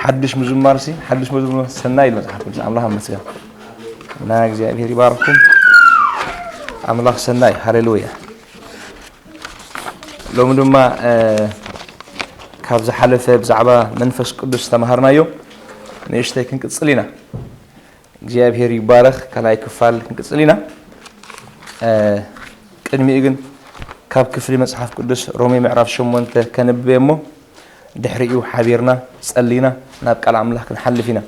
ሓድሽ ምዝማር ሲ ሓድሽ መዝሙር ሰናይ ኢሉ መጽሓፍ ቅዱስ። ኣምላኽ ኣመስገን እና እግዚኣብሔር ይባርኩም። ኣምላኽ ሰናይ። ሃሌሉያ። ሎሚ ድማ ካብ ዝሓለፈ ብዛዕባ መንፈስ ቅዱስ ተማሃርናዮ ንእሽተይ ክንቅጽል ኢና። እግዚኣብሔር ይባረኽ። ካልኣይ ክፋል ክንቅጽል ኢና። ቅድሚኡ ግን ካብ ክፍሊ መጽሓፍ ቅዱስ ሮሜ ምዕራፍ ሸሞንተ ከንብብ እሞ ድሕሪኡ ሓቢርና ጸሊና ናብ ቃል ኣምላኽ ክንሓልፍ ኢና።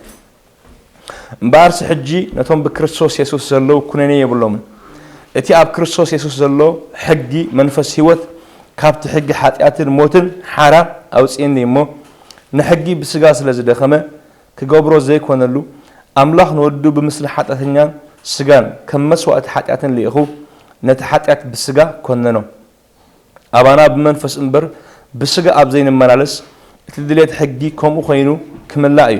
እምበኣርሲ ሕጂ ነቶም ብክርስቶስ የሱስ ዘለዉ ኩነኔ የብሎምን። እቲ ኣብ ክርስቶስ የሱስ ዘሎ ሕጊ መንፈስ ህይወት ካብቲ ሕጊ ሓጢኣትን ሞትን ሓራ ኣውጽእኒ እሞ ንሕጊ ብስጋ ስለ ዝደኸመ ክገብሮ ዘይኮነሉ ኣምላኽ ንወዱ ብምስሊ ሓጢኣተኛን ስጋን ከም መስዋእቲ ሓጢኣትን ልኢኹ ነቲ ሓጢኣት ብስጋ ኮነኖ። ኣባና ብመንፈስ እምበር ብስጋ ኣብ ዘይንመላለስ እቲ ድሌት ሕጊ ከምኡ ኮይኑ ክምላእ እዩ።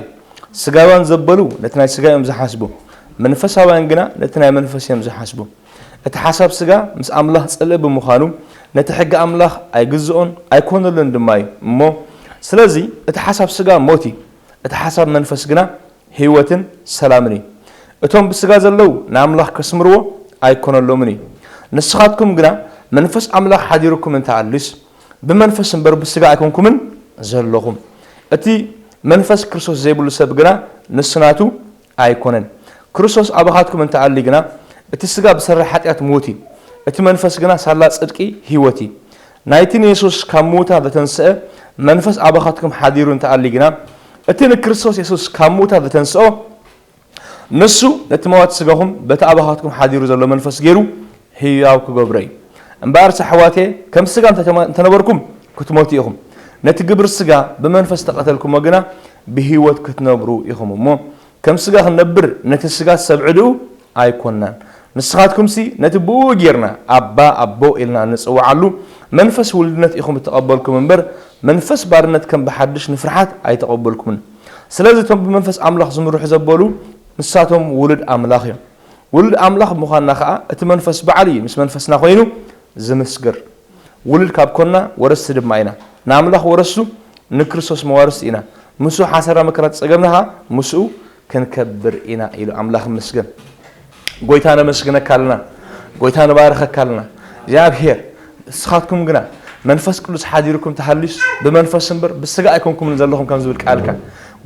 ስጋውያን ዘበሉ ነቲ ናይ ስጋ እዮም ዝሓስቡ፣ መንፈሳውያን ግና ነቲ ናይ መንፈስ እዮም ዝሓስቡ። እቲ ሓሳብ ስጋ ምስ ኣምላኽ ጽልኢ ብምዃኑ ነቲ ሕጊ ኣምላኽ ኣይግዝኦን ኣይኮነሉን ድማ እዩ እሞ። ስለዚ እቲ ሓሳብ ስጋ ሞት እዩ፣ እቲ ሓሳብ መንፈስ ግና ህይወትን ሰላምን እዩ። እቶም ብስጋ ዘለዉ ንኣምላኽ ከስምርዎ ኣይኮነሎምን እዩ። ንስኻትኩም ግና መንፈስ ኣምላኽ ሓዲሩኩም እንተኣሉስ ብመንፈስ እምበር ብስጋ ኣይኮንኩምን ዘለኹም። እቲ መንፈስ ክርስቶስ ዘይብሉ ሰብ ግና ንሱ ናቱ ኣይኮነን። ክርስቶስ ኣባኻትኩም እንተኣሊ ግና እቲ ስጋ ብሰሪ ሓጢኣት ሞት እዩ፣ እቲ መንፈስ ግና ሳላ ጽድቂ ህይወት እዩ። ናይቲ ንየሱስ ካብ ምዉታት ዘተንስአ መንፈስ ኣባኻትኩም ሓዲሩ እንተኣሊ ግና እቲ ንክርስቶስ የሱስ ካብ ምዉታት ዘተንስኦ ንሱ ነቲ መዋቲ ስጋኹም በቲ ኣባኻትኩም ሓዲሩ ዘሎ መንፈስ ገይሩ ህያው ክገብሮ እዩ። እምበኣርስ ኣሕዋትየ ከም ስጋ እንተተመ- እንተነበርኩም ክትሞቱ ኢኹም። ነቲ ግብሪ ስጋ ብመንፈስ ተቐተልኩሞ ግና ብህይወት ክትነብሩ ኢኹም እሞ ከም ስጋ ክንነብር ነቲ ስጋ ሰብ ዕድኡ ኣይኮንናን። ንስኻትኩምሲ ነቲ ብኡ ጌርና ኣባ ኣቦ ኢልና እንጽውዓሉ መንፈስ ውልድነት ኢኹም እተቐበልኩም እምበር መንፈስ ባርነት ከም ብሓድሽ ንፍርሓት ኣይተቐበልኩምን። ስለዚ እቶም ብመንፈስ ኣምላኽ ዝምርሑ ዘበሉ ንሳቶም ውሉድ ኣምላኽ እዮም። ውሉድ ኣምላኽ ብምዃንና ኸኣ እቲ መንፈስ ባዕሉ እዩ ምስ መንፈስና ኮይኑ ዝምስክር። ውሉድ ካብ ኮንና ወረስቲ ድማ ኢና። ንኣምላኽ ወረስቱ ንክርስቶስ መዋርስቲ ኢና። ምስኡ ሓሰራ መከራት ጸገምና ኸኣ ምስኡ ክንከብር ኢና ኢሉ ኣምላኽ ይመስገን። ጎይታ ነመስግነካ ኣለና። ጎይታ ንባርኸካ ኣለና። እግዚኣብሔር ንስኻትኩም ግና መንፈስ ቅዱስ ሓዲሩኩም ተሃልዩስ ብመንፈስ እምበር ብስጋ ኣይኮንኩምን ዘለኹም ከም ዝብል ቃልካ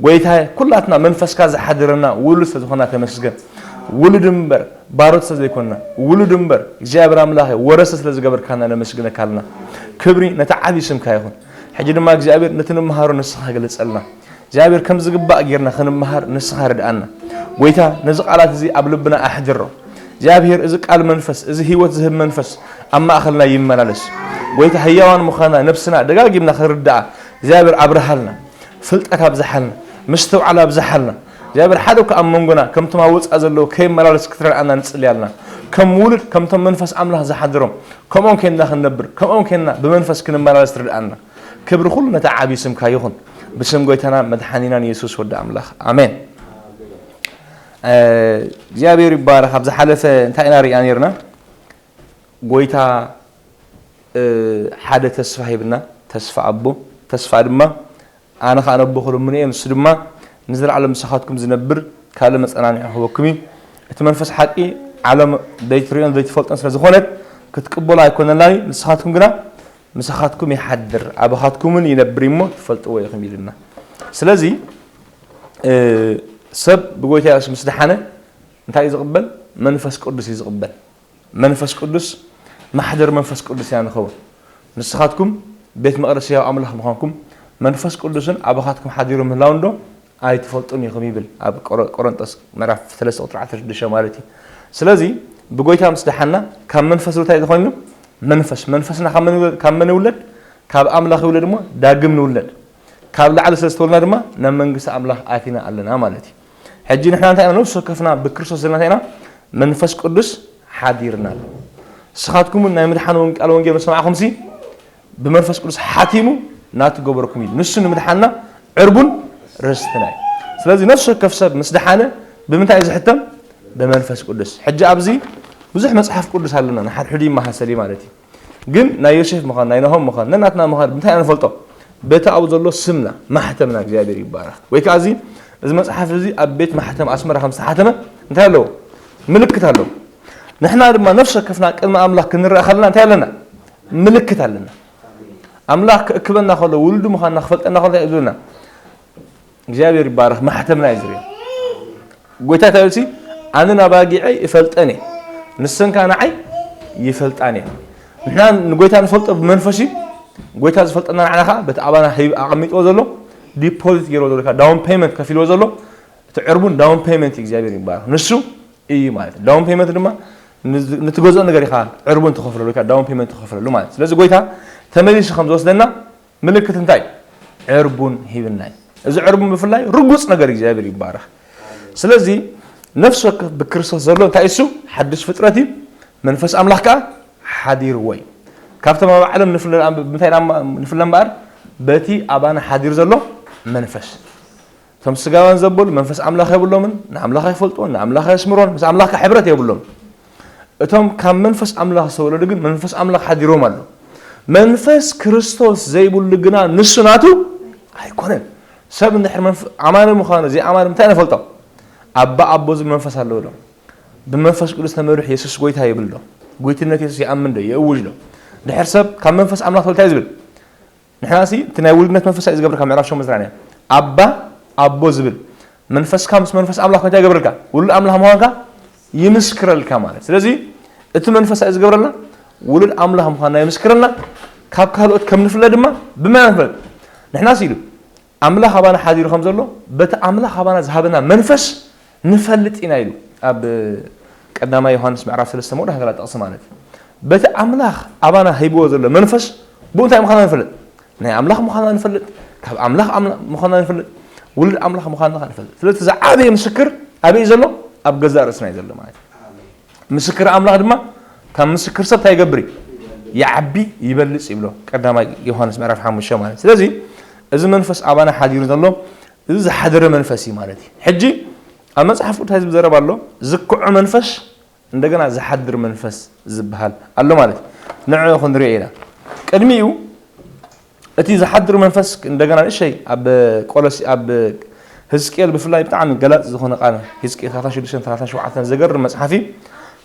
ጎይታ ኩላትና መንፈስካ ዝሓድረና ውሉድ ስለ ዝኾና ተመስገን። ውሉድ እምበር ባሮት ስለ ዘይኮንና ውሉድ እምበር እግዚኣብሔር ኣምላኽ ወረስቲ ስለ ዝገበርካና ነመስግነካ ኣለና። ክብሪ ነቲ ዓብዪ ስምካ ይኹን። ሕጂ ድማ እግዚኣብሔር ነቲ ንምሃሮ ንስኻ ግለጸልና። እግዚኣብሔር ከም ዝግባእ ጌርና ክንምሃር ንስኻ ርድኣና። ጎይታ ነዚ ቃላት እዚ ኣብ ልብና ኣሕድሮ። እግዚኣብሔር እዚ ቃል መንፈስ፣ እዚ ህይወት ዝህብ መንፈስ ኣብ ማእኸልና ይመላለስ። ጎይታ ህያዋን ምዃና ነብስና ደጋጊምና ክንርድኣ እግዚኣብሔር ኣብርሃልና። ፍልጠት ኣብዝሓልና፣ ምስትውዓል ኣብዝሓልና። እግዚኣብሔር ሓደ እኳ ኣብ መንጎና ከምቶም ኣብ ወፃእ ዘለዉ ከይመላለስ ክትረድኣና ንጽሊ ኣለና። ከም ውሉድ ከምቶም መንፈስ ኣምላኽ ዝሓድሮም ከምኦም ኬንና ክንነብር ከምኦም ኬንና ብመንፈስ ክንመላለስ ትርድኣና። ክብሪ ኩሉ ነቲ ዓብዪ ስምካ ይኹን። ብስም ጎይታና መድሓኒናን የሱስ ወዲ ኣምላኽ ኣሜን። እግዚኣብሔር ይባረኽ። ኣብ ዝሓለፈ እንታይ ኢና ሪኣ ነርና? ጎይታ ሓደ ተስፋ ሂብና፣ ተስፋ ኣቦ፣ ተስፋ ድማ ኣነ ኸኣ ነቦ ክልምኖ እየ፣ ንሱ ድማ ንዘለዓለም ምሳኻትኩም ዝነብር ካልእ መጸናንዒ ክህበኩም እዩ። እቲ መንፈስ ሓቂ ዓለም ዘይትርእዮን ዘይትፈልጦን ስለ ዝኾነት ክትቅበሎ ኣይኮነላን እዩ። ንስኻትኩም ግና ምሳኻትኩም ይሓድር ኣባኻትኩምን ይነብር እሞ ትፈልጥዎ ኢኹም ኢሉና። ስለዚ ሰብ ብጎይታ የሱስ ምስ ደሓነ እንታይ እዩ ዝቕበል? መንፈስ ቅዱስ እዩ ዝቕበል። መንፈስ ቅዱስ ማሕደር መንፈስ ቅዱስ ኢና ንኸውን። ንስኻትኩም ቤት መቕደስ ሕያው ኣምላኽ ምዃንኩም መንፈስ ቅዱስን ኣባኻትኩም ሓዲሩ ምህላው እንዶ ኣይትፈልጡን ኢኹም ይብል ኣብ ቆሮንጦስ ምዕራፍ ሰለስተ ቁፅሪ ዓሰርተ ሽዱሽተ ማለት እዩ። ስለዚ ብጎይታ ምስ ደሓና ካብ መንፈስ እንታይ ዝኾይኑ መንፈስ መንፈስና ካብ መን ይውለድ ካብ ኣምላኽ ይውለድ እሞ ዳግም ንውለድ ካብ ላዕሊ ስለ ዝተወልና ድማ ናብ መንግስቲ ኣምላኽ ኣቲና ኣለና ማለት እዩ። ሕጂ ንሕና እንታይ ኢና ነፍሲ ወከፍና ብክርስቶስ ዘለና እንታይ ኢና መንፈስ ቅዱስ ሓዲርና ኣሎ። ንስኻትኩም እውን ናይ ምድሓን ቃል ወንጌል ምስ ሰማዕኹምሲ ብመንፈስ ቅዱስ ሓቲሙ ናቱ ገበርኩም እዩ። ንሱ ንምድሓንና ዕርቡን ርስትና እዩ። ስለዚ ነፍሲ ወከፍ ሰብ ምስ ደሓነ ብምንታይ እዩ ዝሕተም? ብመንፈስ ቅዱስ። ሕጂ ኣብዚ ብዙሕ መጽሓፍ ቅዱስ ኣለና፣ ንሓድሕዱ ይመሳሰል እዩ ማለት እዩ። ግን ናይ ዮሴፍ ምዃን ናይ ናሆም ምዃን ነናትና ምዃን ብምንታይ ኢና ንፈልጦ? በቲ ኣብኡ ዘሎ ስምና ማሕተምና እግዚኣብሔር ይባረኽ። ወይ ከዓ እዚ እዚ መፅሓፍ እዚ ኣብ ቤት ማሕተም ኣስመራ ከም ዝተሓተመ እንታይ ኣለዎ? ምልክት ኣለዎ። ንሕና ድማ ነፍሲ ወከፍና ቅድሚ ኣምላኽ ክንረኣ ከለና እንታይ ኣለና? ምልክት ኣለና። ኣምላኽ ክእክበና ከሎ ውሉዱ ምዃንና ክፈልጠና ከሎ እንታይ እዩ ዝብለና? እግዚኣብሔር ይባረኽ፣ ማሕተምና እዩ ዝርኢ። ጎይታ እንታይ ይብል? ኣነ ናባጊዐይ እፈልጠን እየ፣ ንሰን ከዓ ንዓይ ይፈልጣን እየ። ንሕና ንጎይታ ንፈልጦ ብመንፈስ እዩ። ጎይታ ዝፈልጠና ንዓና ከዓ በቲ ኣባና ሂብ ኣቐሚጥዎ ዘሎ፣ ዲፖዚት ገይርዎ ዘሎ፣ ዳውን ፔመንት ከፊልዎ ዘሎ፣ እቲ ዕርቡን ዳውን ፔመንት እዩ። እግዚኣብሔር ይባረኽ፣ ንሱ እዩ ማለት እዩ። ዳውን ፔመንት ድማ ንዝ- ንትገዝኦ ነገር ኢኻ ዕርቡን ትኸፍለሉ፣ ወይ ከዓ ዳውን ፔመንት ትኸፍለሉ ማለት እዩ። ስለዚ ጎይታ ተመሊሱ ከም ዝወስደና ምልክት እንታይ? ዕርቡን ሂብና እዩ። እዚ ዕርቡን ብፍላይ ርጉፅ ነገር እግዚኣብሔር ይባረኽ። ስለዚ ነፍሲ ወከፍ ብክርስቶስ ዘሎ እንታይ እሱ ሓድሽ ፍጥረት እዩ። መንፈስ ኣምላኽ ከዓ ሓዲርዎ እዩ። ካብቶም ኣብ ዓለም ንፍለ ምንታይ ኢና ንፍለ እምበኣር በቲ ኣባና ሓዲር ዘሎ መንፈስ። እቶም ስጋውያን ዘበሉ መንፈስ ኣምላኽ የብሎምን፣ ንኣምላኽ ኣይፈልጥዎን፣ ንኣምላኽ ኣየስምሮን፣ ምስ ኣምላኽ ከዓ ሕብረት የብሎም። እቶም ካብ መንፈስ ኣምላኽ ዝተወለዱ ግን መንፈስ ኣምላኽ ሓዲሮም ኣሎ። መንፈስ ክርስቶስ ዘይብሉ ግና ንሱ ናቱ ኣይኮነን። ሰብ እንድሕር መንፈ- ኣማኒ ምዃኑ ዘይኣማኒ እንታይ ነፈልጦ? ኣባ ኣቦ ዝብል መንፈስ ኣለዎ ዶ? ብመንፈስ ቅዱስ ተመሪሑ የሱስ ጎይታ ይብል ዶ? ጎይትነት የሱስ ይኣምን ዶ? የእውጅ ዶ? ድሕር ሰብ ካብ መንፈስ ኣምላኽ ተወልታ እዩ ዝብል። ንሕና ሲ እቲ ናይ ውሉድነት መንፈሳዊ እዩ ዝገብርካ። ምዕራፍ ሸሞንተ ዝረኣናዮ ኣባ ኣቦ ዝብል መንፈስካ ምስ መንፈስ ኣምላኽ እንታይ ይገብረልካ? ውሉድ ኣምላኽ ምዃንካ ይምስክረልካ ማለት። ስለዚ እቲ መንፈሳዊ እዩ ዝገብረልና፣ ውሉድ ኣምላኽ ምዃንና ይምስክረልና። ካብ ካልኦት ከም ንፍለ ድማ ብመን ንፍለጥ? ንሕና ሲ ኢሉ ኣምላኽ ኣባና ሓዲሩ ከም ዘሎ በቲ ኣምላኽ ኣባና ዝሃበና መንፈስ ንፈልጥ ኢና ኢሉ ኣብ ቀዳማይ ዮሃንስ ምዕራፍ ሰለስተ መውዳ ሃገራ ጥቕሲ ማለት እዩ። በቲ ኣምላኽ ኣባና ሂብዎ ዘሎ መንፈስ ብኡ እንታይ ምዃና ንፈልጥ? ናይ ኣምላኽ ምዃና ንፈልጥ፣ ካብ ኣምላኽ ኣምላ- ምዃና ንፈልጥ፣ ውሉድ ኣምላኽ ምዃና ንፈልጥ። ስለዚ እቲ ዝዓበየ ምስክር ኣበይ ዘሎ? ኣብ ገዛእ ርእስና እዩ ዘሎ ማለት እዩ። ምስክር ኣምላኽ ድማ ካብ ምስክር ሰብ እንታይ ይገብር እዩ? ይዓቢ ይበልፅ ይብሎ ቀዳማይ ዮሃንስ ምዕራፍ ሓሙሽተ ማለት። ስለዚ እዚ መንፈስ ኣባና ሓዲሩ ዘሎ እዚ ዝሓደረ መንፈስ እዩ ማለት እዩ። ሕጂ ኣብ መፅሓፍ ቅዱስ ዝብ ዘረባ ኣሎ፣ ዝክዖ መንፈስ እንደገና ዝሓድር መንፈስ ዝበሃል ኣሎ ማለት እዩ። ንዕኡ ክንሪኦ ኢና። ቅድሚኡ እቲ ዝሓድር መንፈስ እንደገና ንእሸይ ኣብ ቆሎሲ ኣብ ህዝቅኤል ብፍላይ ብጣዕሚ ገላፂ ዝኾነ ቃል ህዝቅኤል ሰላሳ ሽዱሽተ ሰላሳ ሸውዓተ ዘገርም መፅሓፍ እዩ።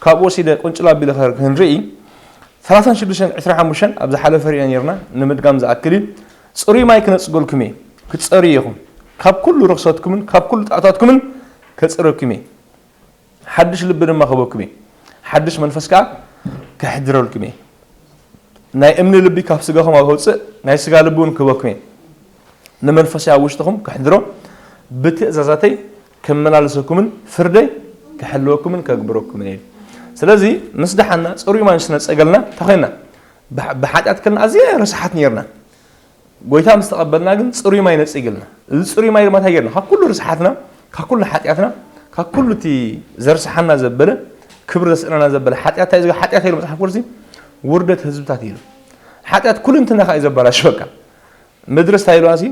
ካብኡ ወሲደ ቁንጭል ኣቢለ ክንርኢ ሰላሳ ሽዱሽተ ዕስራ ሓሙሽተ ኣብ ዝሓለፈ ሪኦ ነርና ንምድጋም ዝኣክል እዩ። ፅሩይ ማይ ክነፅገልኩም እየ ክትፀርዩ ኢኹም ካብ ኩሉ ርኽሰትኩምን ካብ ኩሉ ጣዖታትኩምን ከፅረኩም እየ። ሓድሽ ልቢ ድማ ክህበኩም እየ፣ ሓድሽ መንፈስ ከዓ ከሕድረልኩም እየ። ናይ እምኒ ልቢ ካብ ስጋኹም ኣብ ከውፅእ ናይ ስጋ ልቢ እውን ክህበኩም እየ። ንመንፈሰይ ኣብ ውሽጥኹም ከሕድሮ ብትእዛዛተይ ከመላልሰኩምን ፍርደይ ክሕልወኩምን ከግብረኩምን እየ። ስለዚ ምስ ደሓና ፅሩይ ማይ ምስ ነፀገልና እንታይ ኮይንና? ብሓ- ብሓጢኣት ከለና ኣዝየ ረሳሓት ነርና። ጎይታ ምስ ተቐበልና ግን ፅሩይ ማይ ነፂግልና። እዚ ፅሩይ ማይ ድማ እንታይ ጌርና? ካብ ኩሉ ርስሓትና፣ ካብ ኩሉ ሓጢኣትና፣ ካብ ኩሉ እቲ ዘርስሓና ዘበለ ክብሪ ዘስእነና ዘበለ ሓጢኣት እንታይ እዩ ዝብል? ሓጢኣት ኢሉ መፅሓፍ ቅዱስ ውርደት ህዝብታት ኢሉ። ሓጢኣት ኩልንትናኻ እዩ ዘበላሽወካ። ምድርስ እንታይ ኢልዋ ሲ?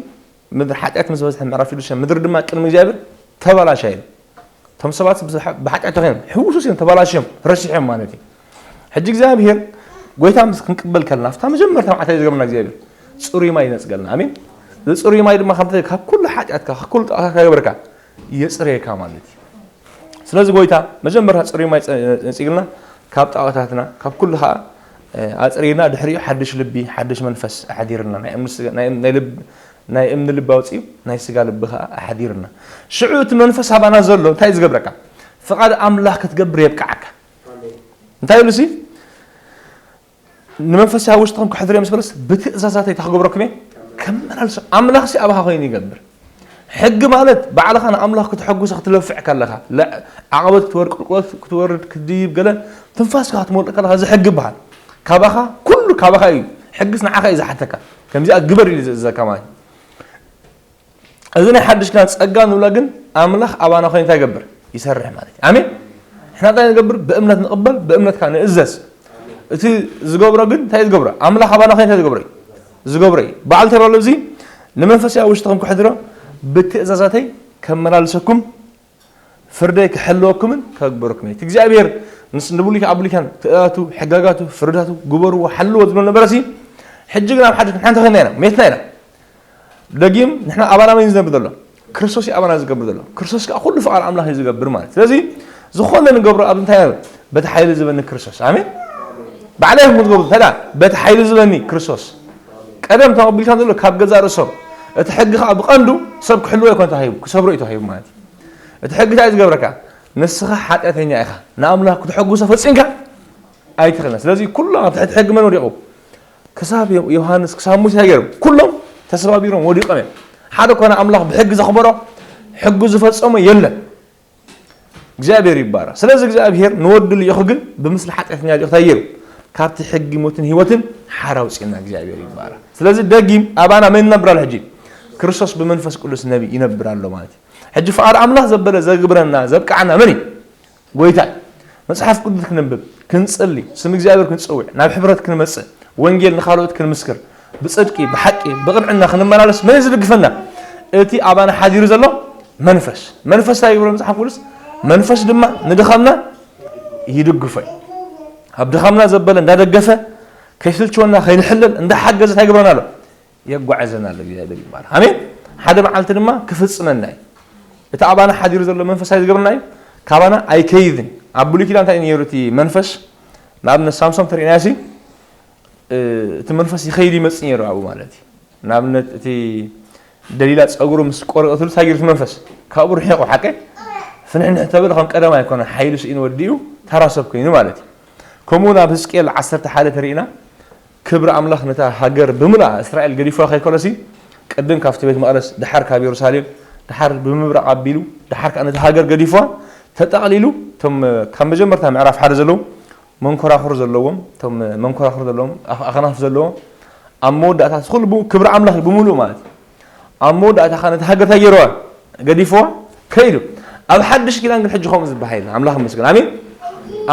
ምድሪ ሓጢኣት ምስ በዝሐ ምዕራፍ ሽዱሽተ ምድሪ ድማ ቅድሚ እግዚኣብሔር ተበላሻ ኢሉ። እቶም ሰባት ብሓጢኣት ተኸይኖም ሕውሱስ እዮም ተበላሽዮም ረሲሖም ማለት እዩ። ሕጂ እግዚኣብሔር ጎይታ ምስ ክንቅበል ከለና ኣብታ መጀመርታ መዓልታ እዩ ዝገብረና እግዚኣብሔር ፅሩይ ማይ ይነፅገልና። ኣሜን። እዚ ፅሩይ ማይ ድማ ካብ ኩሉ ሓጢኣትካ ካብ ኩሉ ጣዖታትካ ይገብረካ የፅረየካ ማለት እዩ። ስለዚ ጎይታ መጀመርታ ፅሩይ ማይ ነፂግልና ካብ ጣዖታትና ካብ ኩሉ ከዓ ኣፅሪና ድሕሪኡ ሓድሽ ልቢ ሓድሽ መንፈስ ኣሕዲርና ናይ እምኒ ልቢ ኣውፅኡ ናይ ስጋ ልቢ ከዓ ኣሕዲርና ሽዑ እቲ መንፈስ ኣባና ዘሎ እንታይ እዩ ዝገብረካ? ፍቓድ ኣምላኽ ክትገብር የብቅዓካ። እንታይ ኢሉ ሲ ንመንፈስ ኣብ ውሽጥኹም ክሕድር እየ ምስ በለስ ብትእዛዛተይ እንታይ ክገብረኩም እየ? ከመላልሶ። ኣምላኽ ሲ ኣባኻ ኮይኑ ይገብር። ሕጊ ማለት ባዕልኻ ንኣምላኽ ክትሐጉሶ ክትለፍዕ ከለኻ ዓቐበት ክትወርድ ቁልቁለት ክትወርድ ክትድይብ ገለ ትንፋስካ ክትመልእ ከለኻ እዚ ሕጊ ይበሃል። ካባኻ ኩሉ ካባኻ እዩ። ሕግስ ንዓኻ እዩ ዝሓተካ። ከምዚኣ ግበር ኢሉ ዝእዘካ ማለት እዩ። እዚ ናይ ሓድሽ ኪዳን ጸጋ ንብላ ግን ኣምላኽ ኣባና ኮይኑ እንታይ ይገብር? ይሰርሕ ማለት እዩ። ኣሜን። ንሕና እንታይ ንገብር? ብእምነት ንቕበል፣ ብእምነት ከኣ ንእዘዝ። እቲ ዝገብሮ ግን እንታይ እዩ ዝገብሮ? ኣምላኽ ኣባና ኮይኑ እንታይ ዝገብሮ እዩ? ዝገብሮ እዩ። በዓል ተባሉ እዚ ንመንፈስ ኣብ ውሽጥኹም ክሕድሮ ብትእዛዛተይ ከመላልሰኩም ፍርደይ ክሕልወኩምን ከግበረኩም እዩ። እቲ እግዚኣብሔር ምስ ንብሉይ ኣብ ብሉይ ኪዳን ትእዛዛቱ፣ ሕጋጋቱ፣ ፍርዳቱ ግበርዎ፣ ሓልዎ ዝብሎ ነበረ ሲ ሕጂ ግን ኣብ ሓድሽ ሓንቲ ኮይና ኢና፣ ሜትና ኢና። ደጊም ንሕና ኣባና መን እዩ ዝነብር ዘሎ? ክርስቶስ እዩ ኣባና ዝገብር ዘሎ። ክርስቶስ ከዓ ኩሉ ፍቓድ ኣምላኽ እዩ ዝገብር ማለት እዩ። ስለዚ ዝኾነ ንገብሮ ኣብ እንታይ እዩ? በቲ ሓይሊ ዝበኒ ክርስቶስ። ኣሜን። ባዕላይ ይኹን ክትገብሩ እንታይ ደኣ? በቲ ሓይሊ ዝበኒ ክርስቶስ። ቀደም ተቐቢልካ ዘሎ ካብ ገዛእ ርእሶም። እቲ ሕጊ ከዓ ብቐንዱ ሰብ ክሕልዎ ኣይኮነ ተዋሂቡ፣ ክሰብሮ እዩ ተዋሂቡ ማለት እዩ። እቲ ሕጊ እንታይ እዩ ዝገብረካ? ንስኻ ሓጢኣተኛ ኢኻ፣ ንኣምላኽ ክትሕጉሶ ፈጺምካ ኣይትኽእልን። ስለዚ ኩሎም ኣብ ትሕቲ ሕጊ መን ወዲቑ? ክሳብ ዮ- ዮሃንስ ክሳብ ሙሴ እንታይ ገይሮም? ኩሎም ተሰባቢሮም ወዲቖም እዮም። ሓደ ኮነ ኣምላኽ ብሕጊ ዘኽበሮ ሕጉ ዝፈጸሞ የለን። እግዚኣብሔር ይባረኽ። ስለዚ እግዚኣብሔር ንወዱ ልኢኹ ግን ብምስሊ ሓጢኣተኛ ልኢኹ እንታይ ገይሩ? ካብቲ ሕጊ ሞትን ህይወትን ሓራ ኣውፅእና እግዚኣብሔር ይባረኽ። ስለዚ ደጊም ኣባና መን ይነብር ኣሎ ሕጂ? ክርስቶስ ብመንፈስ ቅዱስ ነቢ ይነብር ኣሎ ማለት እዩ። ሕጂ ፍቓድ ኣምላኽ ዘበለ ዘግብረና ዘብቅዓና መን እዩ? ጎይታ እዩ። መጽሓፍ ቅዱስ ክንንብብ፣ ክንጽሊ፣ ስም እግዚኣብሔር ክንጽውዕ፣ ናብ ሕብረት ክንመጽእ፣ ወንጌል ንኻልኦት ክንምስክር፣ ብጽድቂ፣ ብሓቂ፣ ብቕንዕና ክንመላለስ መን እዩ ዝድግፈና? እቲ ኣባና ሓዲሩ ዘሎ መንፈስ። መንፈስ እንታይ ይብሎ መጽሓፍ ቅዱስ? መንፈስ ድማ ንድኻምና ይድግፎ እዩ። ኣብ ድኻምና ዘበለ እንዳደገፈ፣ ከይስልችወና፣ ከይንሕለል፣ እንዳሓገዘ እንታይ ይገብረና ኣሎ? የጓዕዘና ኣሎ እግዚኣብሔር ይባል። ኣሜን። ሓደ መዓልቲ ድማ ክፍጽመና እዩ። እቲ ኣባና ሓዲሩ ዘሎ መንፈስ እንታይ ዝገብረና እዩ? ካባና ኣይከይድን። ኣብ ብሉይ ኪዳን እንታይ እዩ ነይሩ እቲ መንፈስ? ንኣብነት ሳምሶም ተሪእናዮ ሲ፣ እ፣ እቲ መንፈስ ይኸይድ ይመጽእ ነይሩ ኣብኡ ማለት እዩ። ንኣብነት እቲ ደሊላ ጸጉሩ ምስ ቆረጠትሉ እንታይ ገይሩ እቲ መንፈስ? ካብኡ ርሒቑ ሓቀይ ፍንሕንሕ ተብል ከም ቀደም ኣይኮነ፣ ሓይሉ ስኢኑ ወዲኡ ተራ ሰብ ኮይኑ ማለት እዩ። ከምኡ ናብ ህዝቅኤል ዓሰርተ ሓደ ተሪእና ክብሪ ኣምላኽ ነታ ሃገር ብምልኣ እስራኤል ገዲፍዋ ከይከሎሲ ቅድም ካብቲ ቤት መቕደስ ድሓር ካብ የሩሳሌም ድሓር ብምብራቕ ኣቢሉ ድሓር ከዓ ነታ ሃገር ገዲፍዋ ተጠቕሊሉ እቶም ካብ መጀመርታ ምዕራፍ ሓደ ዘለዉ መንኮራኹር ዘለዎም እቶም መንኮራኹር ዘለዎም ኣኽ- ኣኽናፍ ዘለዎም ኣብ መወዳእታ እቲ ኩሉ ብኡ ክብሪ ኣምላኽ እዩ ብምሉእ ማለት እዩ። ኣብ መወዳእታ ከዓ ነቲ ሃገር እንታይ ገይርዋ? ገዲፍዋ ከይዱ። ኣብ ሓድሽ ኪዳን ግን ሕጂ ከምኡ ዝበሃል የለን። ኣምላኽ ይመስገን። ኣሜን።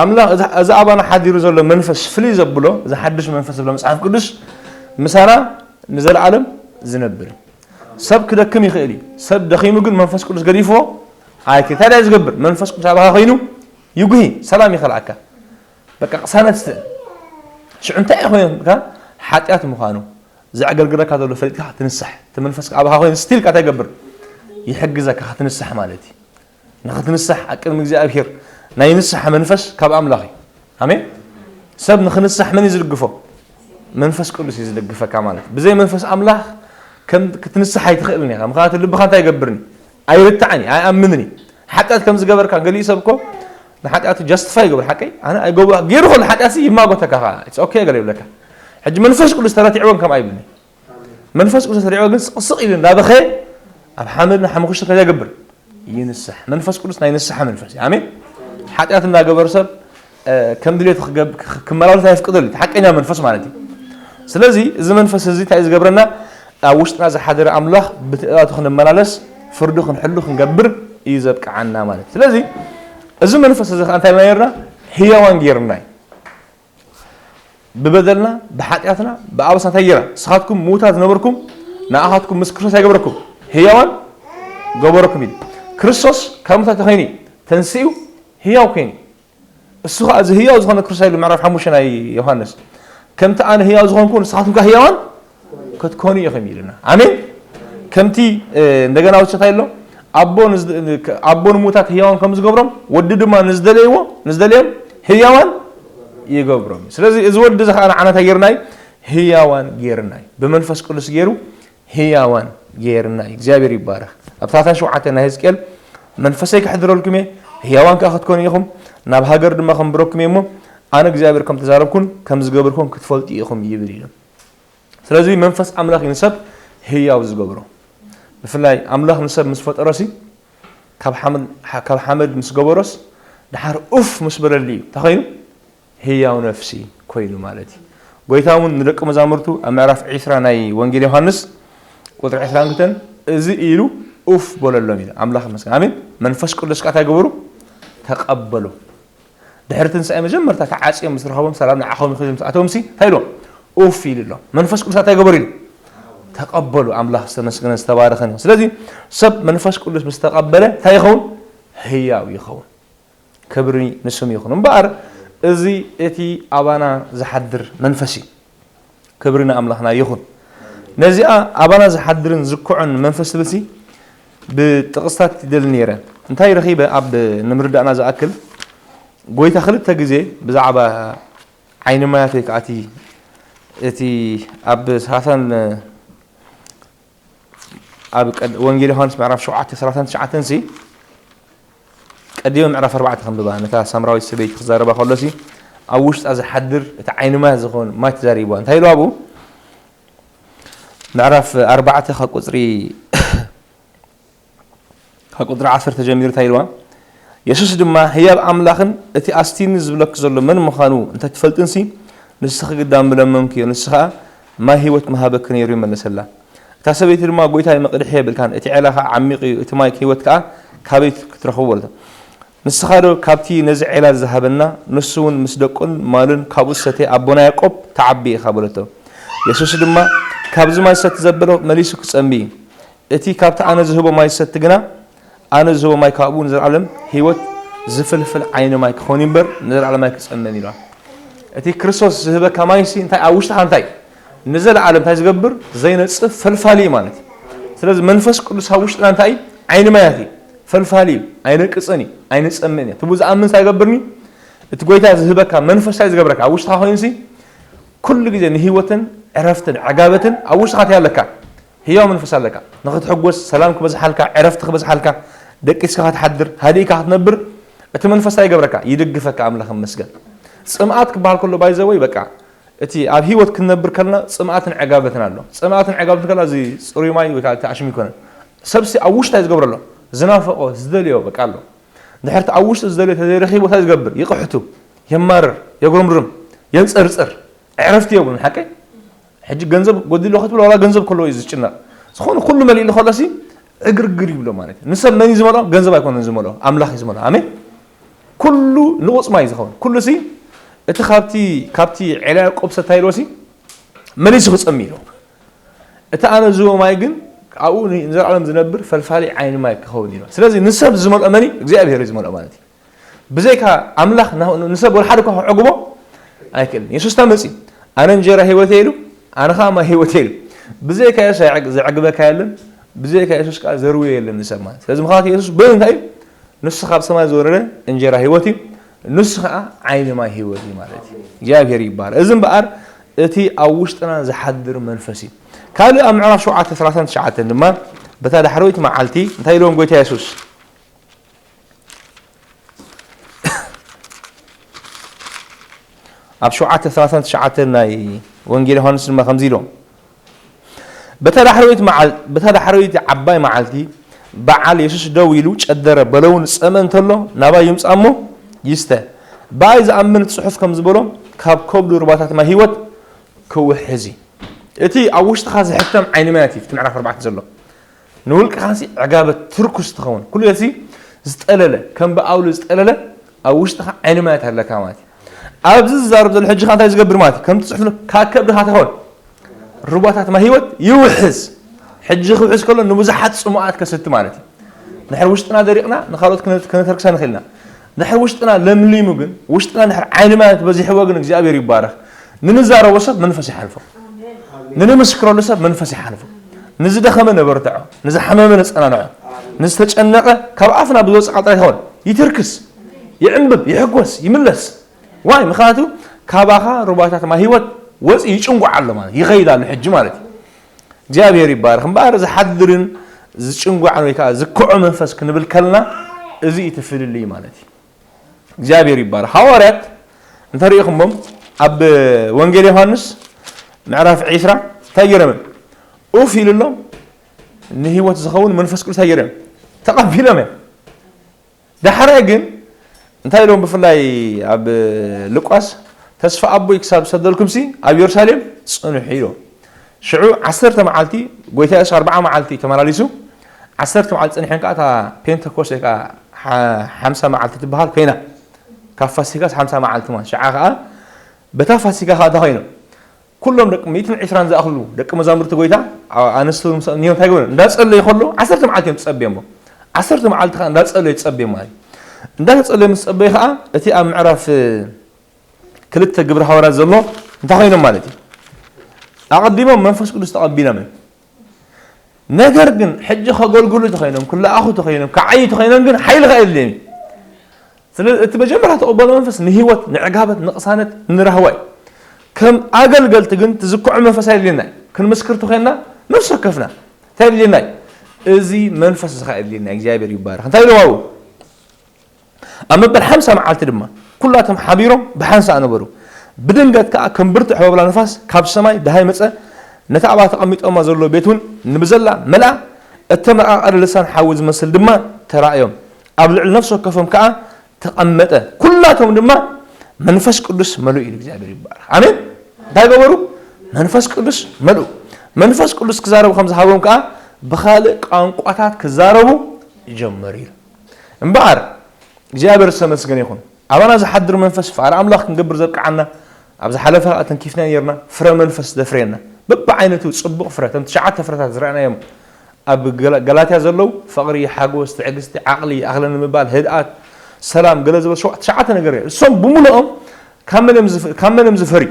ኣምላኽ እዚ- እዚ ኣባና ሓዲሩ ዘሎ መንፈስ ፍልይ ዘብሎ እዚ ሓድሽ መንፈስ ዝብሎ መጽሓፍ ቅዱስ ምሳና ንዘለኣለም ዝነብር እዩ። ሰብ ክደክም ይኽእል እዩ። ሰብ ደኺሙ ግን መንፈስ ቅዱስ ገዲፍዎ ኣይክ እንታይ ድዩ ዝገብር? መንፈስ ቅዱስ ኣባኻ ኮይኑ ይጉሂ፣ ሰላም ይኸልኣካ። በቃ ቅሳነት ስተ ሽዑ እንታይ እዩ ኮይንካ ሓጢኣት ምዃኑ ዘዕገርግረካ ዘሎ ፈሊጥካ ክትንስሕ እቲ መንፈስ ኣባኻ ኮይኑ ስቲል ካ እንታይ ይገብር? ይሕግዘካ ክትንስሕ ማለት እዩ። ንክትንስሕ ኣብ ቅድሚ እግዚኣብሔር ናይ ንስሓ መንፈስ ካብ ኣምላኽ እዩ። ኣሜን። ሰብ ንክንስሕ መን እዩ ዝድግፎ? መንፈስ ቅዱስ እዩ ዝደግፈካ ማለት እዩ። ብዘይ መንፈስ ኣምላኽ ከም ክትንስሕ ኣይትኽእልን ኢኻ። ምኽንያቱ ልብኻ እንታይ ይገብርን እዩ? ኣይርታዕን እዩ፣ ኣይኣምንን እዩ። ሓጢኣት ከም ዝገበርካ ገሊኡ ሰብ እኮ ንሓጢኣቱ ጃስቲፋይ ይገብር። ሓቀይ ኣነ ኣይገብሮ ገይሩ ከሎ ሓጢኣት ይማጎተካ ከዓ it's okay ገለ ይብለካ። ሕጂ መንፈስ ቅዱስ ተረቲዕዎን ከም ኣይብልኒ መንፈስ ቅዱስ ተረቲዕዎ ግን ስቕስቕ ኢሉ እንዳበኸየ ኣብ ሓመድን ሓሙኽሽትን ከ ይገብር ይንስሕ። መንፈስ ቅዱስ ናይ ንስሓ መንፈስ እዩ። ኣሜን። ሓጢኣት እንዳገበረ ሰብ ከም ድሌቱ ክመላለስ ኣይፍቅደሉ ሓቀኛ መንፈስ ማለት እዩ። ስለዚ እዚ መንፈስ እዚ እንታይ ዝገብረና? ኣብ ውሽጥና ዝሓደረ ኣምላኽ ብትእዛቱ ክንመላለስ ፍርዱ ክንሕሉ ክንገብር እዩ ዘብቅዓና ማለት እዩ። ስለዚ እዚ መንፈስ እዚ ከዓ እንታይ ነርና? ህያዋን ገይርና እዩ። ብበደልና ብሓጢኣትና ብኣበሳ እንታይ ገይራ? ንስኻትኩም ምዉታት ዝነበርኩም ንኣኻትኩም ምስ ክርስቶስ ኣይገበረኩም ህያዋን ገበረኩም ኢሉ። ክርስቶስ ካብ ምውታት ተኸይኑ እዩ ተንሲኡ ህያው ኮይኑ እዩ። እሱ ኸዓ እዚ ህያው ዝኾነ ክርስቶስ ኢሉ ምዕራፍ ሓሙሽተ ናይ ዮሃንስ ከምቲ ኣነ ህያው ዝኾንኩ ንስኻትኩም ከዓ ህያዋን ክትኮኑ ኢኹም ኢሉና። ኣሜን። ከምቲ እንደገና ውፅእ እንታይ ኣሎ? ኣቦ ንዝ- ኣቦ ንምዉታት ህያዋን ከም ዝገብሮም ወዲ ድማ ንዝደለይዎ ንዝደለዮም ህያዋን ይገብሮም። ስለዚ እዚ ወዲ እዚ ከዓ ንዓና እንታይ ገይርና እዩ? ህያዋን ገይርና እዩ። ብመንፈስ ቅዱስ ገይሩ ህያዋን ገይርና እዩ። እግዚኣብሔር ይባረኽ። ኣብ ታሕታ ሸውዓተ ናይ ህዝቅኤል መንፈሰይ ከሕድረልኩም እየ፣ ህያዋን ከዓ ክትኮኑ ኢኹም፣ ናብ ሃገር ድማ ከንብረኩም እየ እሞ ኣነ እግዚኣብሔር ከም ተዛረብኩን ከም ዝገብርኩን ክትፈልጡ ኢኹም ይብል ኢሉ። ስለዚ መንፈስ ኣምላኽ እዩ ንሰብ ህያው ዝገብሮ። ብፍላይ ኣምላኽ ንሰብ ምስ ፈጠሮሲ ካብ ሓመድ ካብ ሓመድ ምስ ገበሮስ ድሓር ኡፍ ምስ በለሉ እዩ እንታይ ኮይኑ ህያው ነፍሲ ኮይኑ ማለት እዩ። ጎይታ እውን ንደቂ መዛሙርቱ ኣብ ምዕራፍ ዒስራ ናይ ወንጌል ዮሃንስ ቁፅሪ ዒስራን ክልተን እዚ ኢሉ ኡፍ በለሎም ኢሉ ኣምላኽ ይመስገን ኣሜን። መንፈስ ቅዱስ ከዓ እንታይ ገበሩ? ተቐበሉ። ድሕሪ ትንሳኤ መጀመርታ ተዓፅዮም ምስ ረኸቦም ሰላም ንዓኹም ይኹን ምስ ኣተዎም ሲ እንታይ ኢልዎም? ኡፍ ኢሉ ኣሎ። መንፈስ ቅዱስ እንታይ ገበሩ ኢሉ? ተቐበሉ። ኣምላኽ ዝተመስገነ ዝተባረኸን ይኹን። ስለዚ ሰብ መንፈስ ቅዱስ ምስ ተቐበለ እንታይ ይኸውን? ህያው ይኸውን። ክብሪ ንስሙ ይኹን። እምበኣር እዚ እቲ ኣባና ዝሓድር መንፈስ እዩ። ክብሪ ንኣምላኽና ይኹን። ነዚኣ ኣባና ዝሓድርን ዝኩዕን መንፈስ ትብልሲ ብጥቕስታት ይደሊ ነይረ። እንታይ ረኺበ? ኣብ ንምርዳእና ዝኣክል፣ ጎይታ ክልተ ግዜ ብዛዕባ ዓይኒ ማያት ወይ ከዓ እቲ፣ እቲ ኣብ ሰላሳን ኣብ ቀድ-፣ ወንጌል ዮሃንስ ምዕራፍ ሸውዓተ ሰላሳን ትሽዓተን ሲ፣ ቀዲመ ምዕራፍ ኣርባዕተ ከንብባ፣ ነታ ሳምራዊት ሰበይቲ ክዛረባ ከሎ ሲ፣ ኣብ ውሽጣ ዝሓድር እቲ ዓይኒ ማያት ዝኸውን ማይ ተዛሪብዋ። እንታይ ኢሉ ኣብኡ? ምዕራፍ ኣርባዕተ ካብ ቁፅሪ ካብ ቁፅሪ ዓሰርተ ጀሚሩ እንታይ ኢልዋ? የሱስ ድማ፣ ህያብ ኣምላኽን እቲ ኣስቲኒ ዝብለኪ ዘሎ መን ምዃኑ እንተትፈልጥንሲ፣ ንስኺ ግዳ ምለመንክዮ፣ ንሱ ኸኣ ማይ ህይወት ምሃበኪ ነይሩ፣ ይመለሰላ። እታ ሰበይቲ ድማ፣ ጎይታይ፣ መቕድሒ የብልካን፣ እቲ ዔላ ኸኣ ዓሚቕ እዩ፣ እቲ ማይ ህይወት ከኣ ካበይ ክትረኽቡ? በለቶ። ንስኻ ዶ ካብቲ ነዚ ዔላ ዝሃበና፣ ንሱ እውን ምስ ደቁን ማሉን ካብኡ ዝሰትየ ኣቦና ያዕቆብ ትዓቢ ኢኻ? በለቶ። የሱስ ድማ፣ ካብዚ ማይ ሰቲ ዘበሎ መሊሱ ክጸሚ እዩ። እቲ ካብቲ ኣነ ዝህቦ ማይ ዝሰቲ ግና፣ ኣነ ዝህቦ ማይ ካብኡ ንዘለኣለም ህይወት ዝፍልፍል ዓይኒ ማይ ክኸውን እዩ እምበር፣ ንዘለኣለም ኣይክጸምን ኢልዋ። እቲ ክርስቶስ ዝህበካ ማይሲ እንታይ ኣብ ውሽጥኻ እንታይ ንዘለኣለም እንታይ ዝገብር ዘይነጽፍ ፈልፋሊ እዩ ማለት እዩ። ስለዚ መንፈስ ቅዱስ ኣብ ውሽጥና እንታይ እዩ? ዓይኒ ማያት እዩ። ፈልፋሊ እዩ። ኣይነቅጽን እዩ። ኣይንጸምእን እዩ። እቲ ብኡ ዝኣምን እንታይ ይገብርኒ? እቲ ጎይታ ዝህበካ መንፈስ እንታይ ዝገብረካ? ኣብ ውሽጥኻ ኮይኑሲ ኩሉ ግዜ ንህይወትን ዕረፍትን ዕጋበትን ኣብ ውሽጥኻ እንታይ ኣለካ? ህያው መንፈስ ኣለካ። ንኽትሕጎስ፣ ሰላም ክበዝሓልካ፣ ዕረፍቲ ክበዝሓልካ፣ ደቂስካ ክትሓድር፣ ሃዲእካ ክትነብር፣ እቲ መንፈስ እንታይ ይገብረካ? ይድግፈካ። ኣምላኽ ይመስገን። ጽምኣት ክበሃል ከሎ፣ ባይዘወይ፣ በቃ፣ እቲ ኣብ ህይወት ክንነብር ከለና ጽምኣትን ዕጋበትን ኣሎ። ጽምኣትን ዕጋበትን ከለና እዚ ጽሩይ ማይ ወይ ከዓ እቲ ኣሽሚ ይኮነን። ሰብሲ ኣብ ውሽጣ እዩ ዝገብሮ ኣሎ። ዝናፈቆ፣ ዝደልዮ በቃ ኣሎ። ድሕርቲ ኣብ ውሽጡ ዝደልዮ ተዘይረኺቡ እንታይ ዝገብር? ይቕሕቱ፣ የማርር፣ የጉረምርም፣ የንጸርጽር። ዕረፍቲ የብሉን። ሓቀይ? ሕጂ ገንዘብ ጎዲሎ ክትብሎ፣ ዋላ ገንዘብ ከሎ እዩ ዝጭነቕ። ዝኾነ ኩሉ መሊእሉ ከሎሲ ዕግርግር ይብሎ ማለት እዩ። ንሰብ መን እዩ ዝመልኦ? ገንዘብ ኣይኮነን ዝመልኦ፣ ኣምላኽ እዩ ዝመልኦ። ኣሜን። ኩሉ ንቑጽ ማይ ዝኸውን። ኩሉሲ እቲ ካብቲ፣ ካብቲ ዔላ ያዕቆብ ሰታይ ኢልዎሲ መሊሱ ክጸሚ ኢልዎ። እቲ ኣነ ዝህቦ ማይ ግን ኣብኡ ንዘለኣለም ዝነብር ፈልፋሊ ዓይኒ ማይ ክኸውን ኢልዎ። ስለዚ ንሰብ ዝመልኦ መን እዩ? እግዚኣብሔር እዩ ዝመልኦ ማለት እዩ። ብዘይካ ኣምላኽ ና-፣ ንሰብ ወላ ሓደ እኳ ክዕግቦ ኣይክእልን። የሱስ እንታይ መጺኡ? ኣነ እንጀራ ህይወት እየ ኢሉ፣ ኣነ ኸኣ ማይ ህይወት እየ ኢሉ። ብዘይካ የሱስ ኣይዕግ-፣ ዘዕግበካ የለን፣ ብዘይካ የሱስ ከኣ ዘርውዮ የለን ንሰብ ማለት። ስለዚ ምኽንያቱ የሱስ በይኑ እንታይ እዩ? ንሱ ካብ ሰማይ ዝወረደ እንጀራ ህይወት እዩ፣ ንሱ ኸኣ ዓይኒ ማይ ህይወት እዩ ማለት እዩ። እግዚኣብሔር ይባረክ። እዚ እምበኣር እቲ ኣብ ውሽጥና ዝሓድር መንፈስ እዩ። ካልእ ኣብ ምዕራፍ ሸውዓተ ሰላሳን ትሽዓተን ድማ በታ ዳሕረወይቲ መዓልቲ እንታይ ኢልዎም ጎይታ የሱስ? ኣብ ሸውዓተ ሰላሳን ትሽዓተን ናይ ወንጌል ዮሃንስ ድማ ከምዚ ኢሎም፣ በታ ዳሕረወይቲ መዓል-፣ በታ ዳሕረወይቲ ዓባይ መዓልቲ በዓል የሱስ ደው ኢሉ ጨደረ፣ በለውን ዝጸመ እንተሎ ናባይ ይምጻእ እሞ ይስተ። ብኣይ ዝኣምን ጽሑፍ ከም ዝበሎ ካብ ከብዱ ሩባታት ማይ ህይወት ክውሕዝ እዩ። እቲ ኣብ ውሽጥኻ ዝሕተም ዓይኒ ማያት እዩ፣ እቲ ምዕራፍ ኣርባዕተ ዘሎ። ንውልቅኻሲ ዕጋበት ትርኩስ ትኸውን። ኩሉ ሲ ዝጠለለ፣ ከም ብኣውሊ ዝጠለለ ኣብ ውሽጥኻ ዓይኒ ማያት ኣለካ ማለት እዩ። ኣብዚ ዝዛረብ ዘሎ ሕጂ ኸኣ እንታይ ዝገብር ማለት እዩ? ከምቲ ጽሑፍ ሎ-፣ ካብ ከብድኻ ትኸውን ሩባታት ማይ ህይወት ይውሕዝ። ሕጂ ክውሕዝ ከሎ ንብዙሓት ጽሙኣት ከስቲ ማለት እዩ። ንድሕር ውሽጥና ደሪቕና ንኻልኦት ክነ-፣ ከነተርክሳ ንኽእል ኢና። ንድሕር ውሽጥና ለምሊሙ ግን፣ ውሽጥና ንድሕር ዓይኒ ማያት በዚሕዎ ግን እግዚኣብሔር ይባረኽ። ንንዛረቦ ሰብ መንፈስ ይሓልፎ። ንንምስክረሉ ሰብ መንፈስ ይሓልፎ። ንዝደኸመ ነበርትዖ፣ ንዝሓመመ ነጸናንዖ፣ ንዝተጨነቐ ካብ ኣፍና ብዝወጽእ ቃል ጥራይ ይኸውን። ይትርክስ፣ ይዕንብብ፣ ይሕጎስ፣ ይምለስ። ዋይ፣ ምኽንያቱ ካባኻ ሩባታት ማይ ህይወት ወፂ ይጭንጓዕ ኣሎ ማለት ይኸይድ ኣሎ ሕጂ ማለት እዩ። እግዚኣብሔር ይባረክ። እምበኣር ዝሓድርን ዝጭንጓዕን ወይ ከዓ ዝክዖ መንፈስ ክንብል ከልና እዚ እዩ እቲ ፍልልይ ማለት እዩ። እግዚኣብሔር ይባረክ። ሃዋርያት እንተሪኢኹሞም ኣብ ወንጌል ዮሃንስ ምዕራፍ ዒስራ እንታይ ገይሮም እዮም? ኡፍ ኢሉሎም ንህይወት ዝኸውን መንፈስ ቅዱስ እንታይ ገይሮም እዮም? ተቐቢሎም እዮም። ዳሕራይ ግን እንታይ ኢሎም? ብፍላይ ኣብ ሉቃስ፣ "ተስፋ ኣቦይ ክሳብ ዝሰደልኩምሲ ኣብ የሩሳሌም ጽንሑ" ኢሎም። ሽዑ ዓሰርተ መዓልቲ፣ ጎይታ የሱስ ኣርብዓ መዓልቲ እዩ ተመላሊሱ። ዓሰርተ መዓልቲ ጸኒሖም ከኣ እታ ፔንተኮስት ወይ ከኣ ሓ-፣ ሓምሳ መዓልቲ ትበሃል ኮይና። ካብ ፋሲካስ ሓምሳ መዓልቲ ማለት። ሽዓ ከኣ በታ ፋሲካ ከኣ እንታይ ኮይኖም? ኩሎም ደቂ ሚእትን ዕስራን ዝኣኽሉ ደቂ መዛሙርቲ ጎይታ፣ ኣ-፣ ኣንስቲ እውን ምስ እኒሆም እንታይ ገበሩ? እንዳጸለዩ ከለዉ ዓሰርተ መዓልቲ እዮም ዝጸበዩ እሞ። ዓሰርተ መዓልቲ ከኣ እንዳጸለዩ ዝጸበዩ ማለት እዩ። እንዳተጸለዩ ምስ ጸበዩ ከኣ እቲ ኣብ ምዕራፍ ክልተ ግብሪ ሃዋርያት ዘሎ እንታይ ኮይኖም ማለት እዩ? ኣቐዲሞም መንፈስ ቅዱስ ተቐቢሎም እዮም። ነገር ግን ሕጂ ከገልግሉ ተኾይኖም፣ ክለኣኹ ተኾይኖም፣ ክዓዩ ተኾይኖም ግን ሓይሊ ከኣ የድልዮም እዩ። ስለዚ እቲ መጀመርያ ተቐበሎ መንፈስ ንህይወት፣ ንዕጋበት፣ ንቕሳነት፣ ንራህዋ እዩ። ከም ኣገልገልቲ ግን ትዝክዖ መንፈስ ኣየድልየና እዩ። ክንምስክር ተኾይንና ነፍሲ ወከፍና እንታይ የድልየና እዩ? እዚ መንፈስ እዚ ከኣ የድልየና እዩ። እግዚኣብሔር ይባረኽ። እንታይ ኢሎም ኣብኡ? ኣብ መበል ሓምሳ መዓልቲ ድማ ኩላቶም ሓቢሮም ብሓንሳእ ነበሩ። ብድንገት ከኣ ከም ብርቱዕ ሐበብላ ንፋስ ካብ ሰማይ ደሃይ መጸ፣ ነታ ኣብኣ ተቐሚጦማ ዘሎ ቤት እውን ንብዘላ መልኣ፣ እተመቓቐለ ልሳን ሓዊ ዝመስል ድማ ተራእዮም። ኣብ ልዕሊ ነፍሲ ወከፎም ከኣ ተቐመጠ። ኩላቶም ድማ መንፈስ ቅዱስ መልኡ ኢሉ እግዚኣብሔር ይባረኽ። ኣሜን። እንታይ ገበሩ? መንፈስ ቅዱስ መልኡ። መንፈስ ቅዱስ ክዛረቡ ከም ዝሃቦም ከኣ ብኻልእ ቋንቋታት ክዛረቡ ጀመሩ ኢሉ። እምበኣር እግዚኣብሔር ዝተመስገነ ይኹን። ኣባና ዝሓድር መንፈስ ፍቓድ ኣምላኽ ክንገብር ዘብቅዓና፣ ኣብ ዝሓለፈ ከኣ ተንኪፍና ነርና፣ ፍረ መንፈስ ዘፍርየና። በብዓይነቱ ጽቡቕ ፍረ፣ እቶም ትሽዓተ ፍረታት ዝረኣናዮም ኣብ ገላ-፣ ገላትያ ዘለዉ፣ ፍቕሪ፣ ሓጎስ፣ ትዕግስቲ፣ ዓቕሊ፣ ኣኽለኒ ምባል፣ ህድኣት፣ ሰላም፣ ገለ ዝበል ሸዋ-፣ ትሽዓተ ነገር እዮም። እሶም ብምልኦም ካብ መን እዮም ዝፍ-፣ ካብ መን እዮም ዝፈርዩ?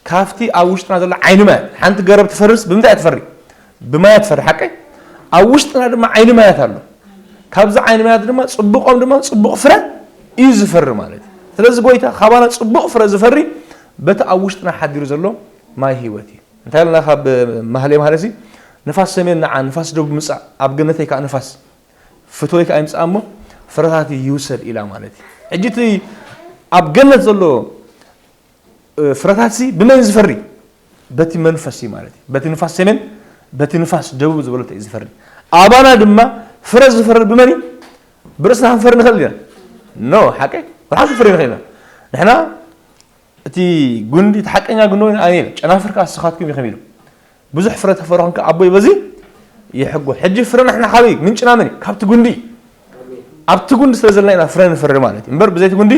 ካብቲ ኣብ ውሽጥና ዘሎ ዓይኒ ማያት። ሓንቲ ገረብ ትፈርስ ብምንታይ እያ ትፈሪ? ብማያት ትፈሪ፣ ሓቀይ? ኣብ ውሽጥና ድማ ዓይኒ ማያት ኣሎ። ካብዚ ዓይኒ ማያት ድማ ጽቡቖም ድማ ጽቡቕ ፍረ እዩ ዝፈሪ ማለት እዩ። ስለዚ ጎይታ ካባና ጽቡቕ ፍረ ዝፈሪ በቲ ኣብ ውሽጥና ሓዲሩ ዘሎ ማይ ህይወት እዩ። እንታይ ኢልና ካብ ማህሌ ማህሌ ሲ፣ ንፋስ ሰሜን ንዓ፣ ንፋስ ደቡብ ምጻእ፣ ኣብ ገነተይ ከኣ ንፋስ፣ ፍትወይ ከኣ ይምጻእ እሞ ፍረታቲ ይውሰድ ኢላ ማለት እዩ። ሕጂ እቲ ኣብ ገነት ዘሎ፣ እ፣ ፍረታት ሲ ብመን ዝፈሪ? በቲ መንፈስ እዩ ማለት እዩ። በቲ ንፋስ ሰሜን፣ በቲ ንፋስ ደቡብ ዝበለቶ እዩ ዝፈሪ። ኣባና ድማ ፍረ ዝፈሪ ብመን እዩ? ብርእስና ክንፈሪ ንኽእል ኢና? ኖ፣ ሓቀይ? ወላ ሓንቲ ፍረ ንኽእል ኢና። ንሕና እቲ ጉንዲ፣ እቲ ሓቀኛ ጉንዲ ወይን ኣነ እየ። ጨናፍር ከኣ ንስኻትኩም ኢኹም ኢሉ። ብዙሕ ፍረ ተፈረኹም ከኣ ኣቦይ በዚ ይሕጎ። ሕጂ ፍረ ንሕና ካበይ? ምንጭና መን እዩ? ካብቲ ጉንዲ። ኣብቲ ጉንዲ ስለ ዘለና ኢና ፍረ ንፈሪ ማለት እዩ። እምበር ብዘይቲ ጉንዲ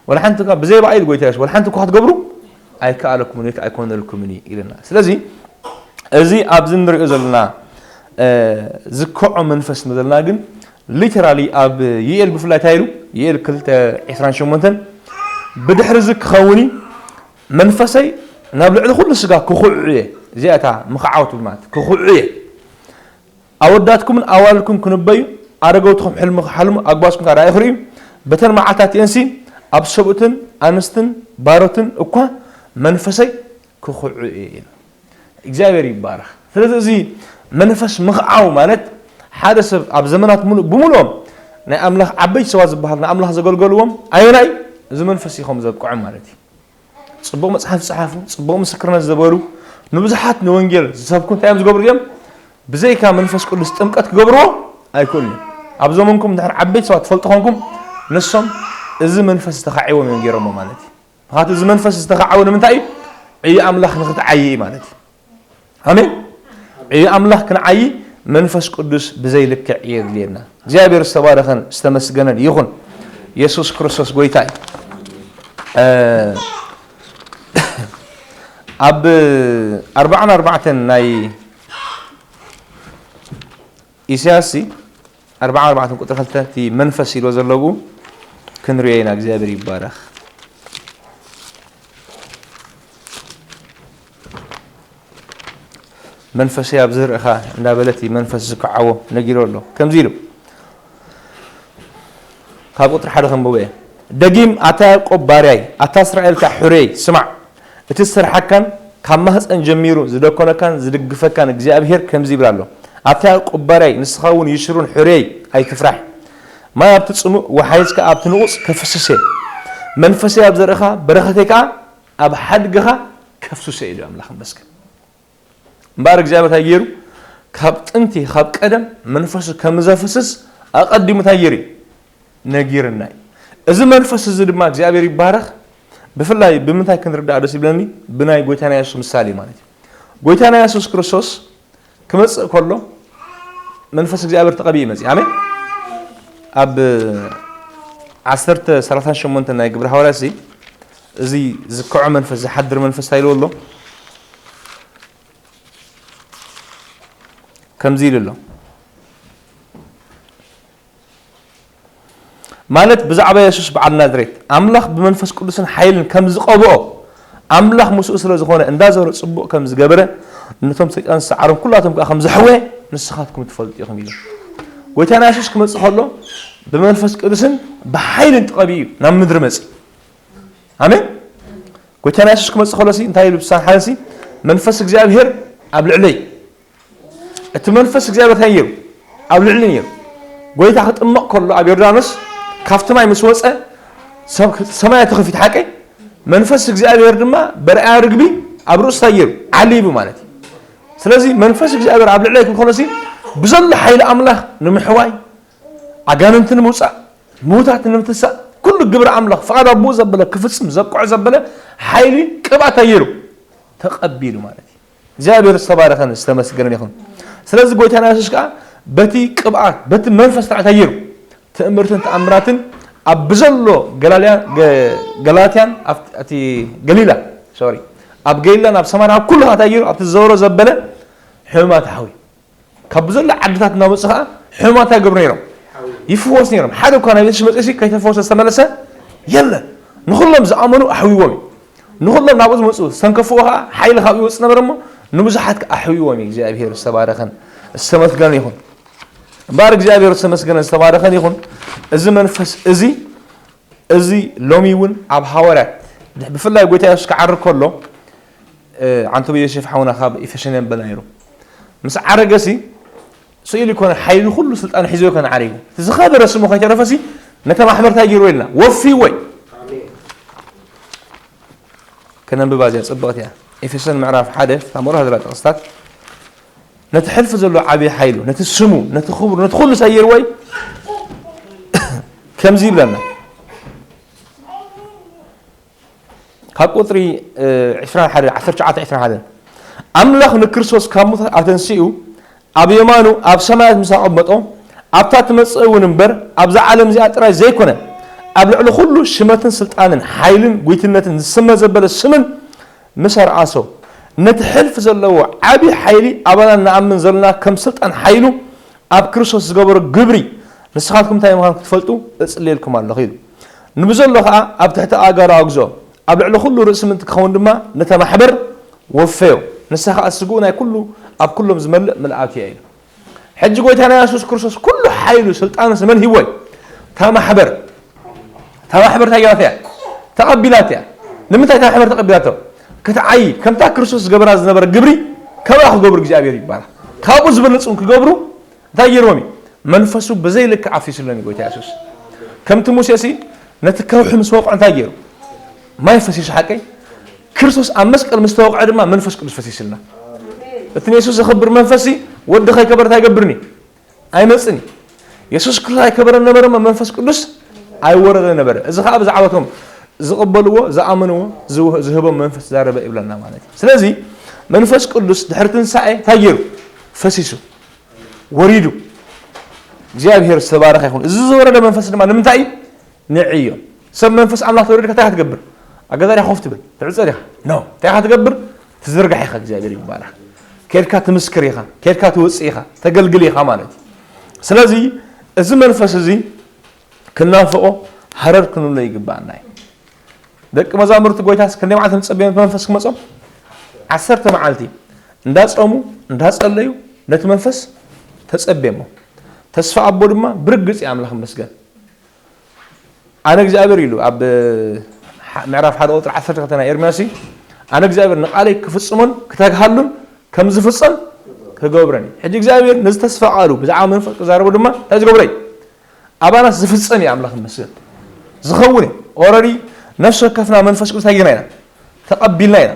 ወላ ሓንቲ እኳ፣ ብዘይ ባዕሉ ጎይታ የሱስ፣ ወላ ሓንቲ እኳ ክትገብሩ ኣይከኣለኩምን ወይ ከኣ ኣይኮነልኩምን እዩ ኢልና። ስለዚ እዚ ኣብዚ ንሪኦ ዘለና፣ እ፣ ዝከዖ መንፈስ ንዘለና ግን ሊተራሊ ኣብ ዩኤል ብፍላይ እንታይ ኢሉ? ዩኤል ክልተ ዕስራን ሸሞንተን፣ "ብድሕሪ እዚ ክኸውን እዩ፣ መንፈሰይ ናብ ልዕሊ ኩሉ ስጋ ክኹዕዑ እየ።" እዚኣ እታ ምኽዓው ትብል ማለት፣ ክኹዕዑ እየ። "ኣወዳትኩምን ኣዋልድኩም ክንበዩ፣ ኣረገውትኹም ሕልሚ ክሓልሙ፣ ኣጉባዝኩም ከኣ ራእይ ክርእዩ፣ በተን መዓልታት እየንሲ ኣብ ሰብኡትን ኣንስትን ባሮትን እኳ መንፈሰይ ክኹዕዑ እየ" ኢሉ። እግዚኣብሔር ይባረኽ። ስለዚ እዚ መንፈስ ምኽዓው ማለት ሓደ ሰብ ኣብ ዘመናት ሙሉእ ብምሉኦም ናይ ኣምላኽ ዓበይቲ ሰባት ዝበሃሉ ንኣምላኽ ዘገልገልዎም ኣየናይ እዚ መንፈስ እዩ ከም ዘብቅዖም ማለት እዩ። ጽቡቕ መጽሓፍ ዝጸሓፉ፣ ጽቡቕ ምስክርነት ዝገበሩ፣ ንብዙሓት ንወንጌል ዝሰብኩ እንታይ እዮም ዝገብሩ እዮም? ብዘይካ መንፈስ ቅዱስ ጥምቀት ክገብርዎ ኣይክእሉን እዮም። ኣብ ዘመንኩም እንድሕር ዓበይቲ ሰባት ትፈልጡ ኮንኩም ንሶም እዚ መንፈስ ዝተኻዕዎም እዮም ገይሮሞ ማለት እዩ። ምኽንያቱ እዚ መንፈስ ዝተኻዕወ ንምንታይ እዩ? ዕዮ ኣምላኽ ንኽትዓዪ እዩ ማለት እዩ። ኣሜን። ዕዮ ኣምላኽ ክንዓዪ መንፈስ ቅዱስ ብዘይ ልክዕ የድልየና። እግዚኣብሔር ዝተባረኸን ዝተመስገነን ይኹን። የሱስ ክርስቶስ ጎይታ እዩ። እ፣ ኣብ ኣርባዓን ኣርባዕተን ናይ ኢሳያስ ሲ፣ ኣርባዓን ኣርባዕተን ቁጽሪ ክልተ እቲ መንፈስ ኢልዎ ዘሎ ብኡ ክንሪኦ ኢና። እግዚኣብሔር ይባረኽ። መንፈሰይ ኣብ ዝርእኻ እንዳበለ እቲ መንፈስ ዝከዓዎ ነጊሩ ኣሎ። ከምዚ ኢሉ፣ ካብ ቁጽሪ ሓደ ከንብቦ እየ። ደጊም፣ ኣታ ያዕቆብ ባርያይ፣ ኣታ እስራኤል ከኣ ሕሩየይ፣ ስማዕ። እቲ ዝሰርሓካን ካብ ማህጸን ጀሚሩ ዝደኮነካን ዝድግፈካን እግዚኣብሄር ከምዚ ይብል ኣሎ፣ ኣታ ያዕቆብ ባርያይ፣ ንስኻ እውን ይሽሩን ሕሩየይ፣ ኣይትፍራሕ። ማይ ኣብቲ ጽሙእ፣ ወሓይዝ ከኣ ኣብቲ ንቑጽ ከፍስስ እየ። መንፈሰይ ኣብ ዘርእኻ፣ በረኸተይ ከኣ ኣብ ሓድግኻ ከፍስሶ እየ ኢሉ ኣምላኽ ይመስገን። እምበኣር እግዚኣብሔር እንታይ ገይሩ? ካብ ጥንቲ፣ ካብ ቀደም መንፈሱ ከም ዘፍስስ ኣቐዲሙ እንታይ ገይሩ እዩ? ነጊርና እዩ። እዚ መንፈስ እዚ ድማ እግዚኣብሔር ይባረኽ። ብፍላይ ብምንታይ ክንርዳእ ደስ ይብለኒ? ብናይ ጎይታና የሱስ ምሳሌ ማለት እዩ። ጎይታና የሱስ ክርስቶስ ክመጽእ ከሎ መንፈስ እግዚኣብሔር ተቐቢኡ እዩ መጺኡ። ኣሜን። ኣብ ዓሰርተ ሰላሳን ሸሞንተን ናይ ግብረ ሃዋርያት እዚ፣ እዚ ዝከዖ መንፈስ፣ ዝሓድር መንፈስ እንታይ ኢልዎ ኣሎ? ከምዚ ኢሉ ኣሎ። ማለት ብዛዕባ የሱስ በዓል ናዝሬት፣ ኣምላኽ ብመንፈስ ቅዱስን ሓይልን ከም ዝቐብኦ፣ ኣምላኽ ምስኡ ስለ ዝኾነ፣ እንዳዞረ ጽቡቕ ከም ዝገበረ፣ ነቶም ሰይጣን ዝሰዓሮም ኩላቶም ከዓ ከም ዘሕወ ንስኻትኩም ትፈልጡ ኢኹም ኢሉ። ጎይታና የሱስ ክመጽእ ከሎ ብመንፈስ ቅዱስን ብሓይልን ተቐቢኡ ናብ ምድሪ መጽእ። ኣሜን። ጎይታና የሱስ ክመጽእ ከሎሲ እንታይ ኢሉ? ብሳን ሓንሲ መንፈስ እግዚኣብሔር ኣብ ልዕለይ። እቲ መንፈስ እግዚኣብሔር እንታይ ነይሩ? ኣብ ልዕሊ ነይሩ። ጎይታ ክጥመቕ ከሎ ኣብ ዮርዳኖስ ካብቲ ማይ ምስ ወፀ ሰብ- ሰማይ ተኸፊት ሓቀይ መንፈስ እግዚኣብሔር ድማ በርኣያ ርግቢ ኣብ ርእሱ እንታይ ገይሩ? ዓሊቡ ማለት እዩ። ስለዚ መንፈስ እግዚኣብሔር ኣብ ልዕለይ ክኾነሲ ብዘሎ ሓይሊ ኣምላኽ ንምሕዋይ ኣጋንንቲ ንምውፃእ ምውታት ንምትሳእ ኩሉ ግብሪ ኣምላኽ ፍቓድ ኣቦኡ ዘበለ ክፍጽም ዘብቅዖ ዘበለ ሓይሊ ቅብኣት ኣየሩ ተቐቢሉ ማለት እዩ። እግዚኣብሔር ዝተባረኸን ዝተመስገነን ይኹን። ስለዚ ጎይታና የሱስ ከዓ በቲ ቅብኣት በቲ መንፈስ ተዓት ኣየሩ ትእምርትን ተኣምራትን ኣብ ብዘሎ ገላልያ- ገ- ገላትያን ኣብቲ ገሊላ ሶሪ ኣብ ገሊላን ኣብ ሰማርያ ኣብ ኩሉ ከዓ ኣየሩ ኣብቲ ዝዘወሮ ዘበለ ሕማማት ሓዊ ካብ ብዘሎ ዓድታት እናመፁ ከዓ ሕማማት ይገብሩ ነይሮም፣ ይፍወስ ነይሮም። ሓደ እኳ ናብ የሱስ መፅሲ ከይተፈወሰ ዝተመለሰ የለን። ንኩሎም ዝኣመኑ ኣሕዊዎም እዩ። ንኩሎም ናብኡ ዝመፁ ዝተንከፍዎ ከዓ ሓይሊ ካብ ይወፅ ነበረ እሞ ንብዙሓት ከዓ ኣሕዊዎም እዩ። እግዚኣብሔር ዝተባረኸን ዝተመስገነ ይኹን። እምበኣር እግዚኣብሔር ዝተመስገነ ዝተባረኸን ይኹን። እዚ መንፈስ እዚ እዚ ሎሚ እውን ኣብ ሃዋርያት ብፍላይ ጎይታ የሱስ ክዓርግ ከሎ ዓንቶብ ዮሴፍ ሓውና ካብ ኢፌሶን የንበልና ነይሩ። ምስ ዓረገሲ ስኢሉ ይኮነ ሓይሉ ኩሉ ስልጣን ሒዞ ይኮነ ዓሪጉ እቲ ዝኸበረ ስሙ ከይተረፈሲ ነተ ማሕበርታ ገይርዎ ኢልና ወፊዎ እዩ። ከነንብባ እዚኣ ፅብቕቲ እያ። ኤፌሶን ምዕራፍ ሓደ ካብ መርሃ ዝላ ጥቕስታት ነቲ ሕልፊ ዘሎ ዓብዪ ሓይሉ ነቲ ስሙ ነቲ ክብሩ ነቲ ኩሉ ሳየርዎ እዩ። ከምዚ ይብለና ካብ ቁፅሪ 21 19 21 ኣምላኽ ንክርስቶስ ካብ ሙታት ኣተንሲኡ ኣብ የማኑ ኣብ ሰማያት ምስ ኣቐመጦ ኣብታ ትመጽእ እውን እምበር ኣብዛ ዓለም እዚኣ ጥራይ ዘይኮነ ኣብ ልዕሊ ኩሉ ሽመትን ስልጣንን ሓይልን ጉይትነትን ዝስመ ዘበለ ስምን ምስ ኣርኣሶ ነቲ ሕልፍ ዘለዎ ዓቢ ሓይሊ ኣባና ንኣምን ዘለና ከም ስልጣን ሓይሉ ኣብ ክርስቶስ ዝገበሮ ግብሪ ንስኻትኩም እንታይ ምዃን ክትፈልጡ እጽልየልኩም ኣለኹ ኢሉ። ንብዘሎ ኸኣ ኣብ ትሕቲ ኣእጋሩ ኣግዝኦ፣ ኣብ ልዕሊ ኹሉ ርእሲ ምእንቲ ክኸውን ድማ ነታ ማሕበር ወፈዮ። ንሳ ኸኣ ስግኡ ናይ ኩሉ ኣብ ኩሎም ዝመልእ ምልኣት እያ ኢሉ። ሕጂ ጐይታና የሱስ ክርስቶስ ኩሉ ሓይሉ ስልጣኑስ መን ሂብዎ እዩ? እታ ማሕበር። እታ ማሕበር እንታይ ገይራቶ እያ? ተቐቢላቶ እያ። ንምንታይ እታ ማሕበር ተቐቢላቶ? ክትዓዪ፣ ከምታ ክርስቶስ ዝገበራ ዝነበረ ግብሪ ካብኣ ክገብሩ እግዚኣብሔር ይባረኽ። ካብኡ ዝበለጹ ክገብሩ እንታይ ገይርዎም እዩ? መንፈሱ ብዘይ ልክዕ ኣፍሲስሎም እዩ ጐይታ የሱስ። ከምቲ ሙሴሲ ነቲ ከውሒ ምስ ወቕዖ እንታይ ገይሩ? ማይ ፈሲሱ ሓቀይ? ክርስቶስ ኣብ መስቀል ምስ ተወቕዐ ድማ መንፈስ ቅዱስ ፈሲስልና። እቲ ንየሱስ ዘኽብር መንፈስሲ ወዲ ከይከበረ እንታይ ገብርኒ? ኣይመጽኒ። የሱስ ክርስቶስ ኣይከበረን ነበረ እሞ መንፈስ ቅዱስ ኣይወረደ ነበረ። እዚ ኸኣ ብዛዕባቶም ዝቕበልዎ፣ ዝኣምንዎ፣ ዝውህ- ዝህቦም መንፈስ ዛረበ ይብለና ማለት እዩ። ስለዚ መንፈስ ቅዱስ ድሕሪ ትንሳኤ እንታይ ገይሩ? ፈሲሱ። ወሪዱ። እግዚኣብሔር ዝተባረኸ ይኹን። እዚ ዝወረደ መንፈስ ድማ ንምንታይ እዩ? ንዕዮ። ሰብ መንፈስ ኣምላኽ ተወሪድካ እንታይ ኢኻ ትገብር? ኣብ ገዛ ዲኻ ኮፍ ትብል? ትዕጸር ኢኻ? ኖ። እንታይ ኢኻ ትገብር? ትዝርጋሕ ኢኻ እግዚኣብሔር ይባረኽ። ኬድካ ትምስክር ኢኻ፣ ኬድካ ትወጽእ ኢኻ፣ ተገልግል ኢኻ ማለት እዩ። ስለዚ እዚ መንፈስ እዚ ክናፍቖ ሃረር ክንብሎ ይግባኣና እዩ። ደቂ መዛሙርቲ ጎይታስ ክንደይ መዓልቲ ንጸበዮም ነቲ መንፈስ ክመጾም? ዓሰርተ መዓልቲ እንዳጾሙ እንዳጸለዩ ነቲ መንፈስ ተጸበሞ። ተስፋ ኣቦ ድማ ብርግጽ እዩ ኣምላኽ ይመስገን። ኣነ እግዚኣብሔር ኢሉ ኣብ ምዕራፍ ሓደ ቁፅሪ ዓሰርተ ክልተ ናይ ኤርምያስ እዩ። ኣነ እግዚኣብሔር ንቃለይ ክፍጽሞን ክተግሃሉን ከም ዝፍጸም ክገብረን እዩ። ሕጂ እግዚኣብሔር ነዚ ተስፋ ቃሉ ብዛዕባ መንፈስ ክዛረቦ ድማ እንታይ ዝገብሮ እዩ? ኣባናስ ዝፍጸም እዩ ኣምላኽ ይመስገን። ዝኸውን እዩ። ኦረዲ ነፍሲ ወከፍና መንፈስ ቅዱስ ኣይገና ኢና ተቐቢልና ኢና።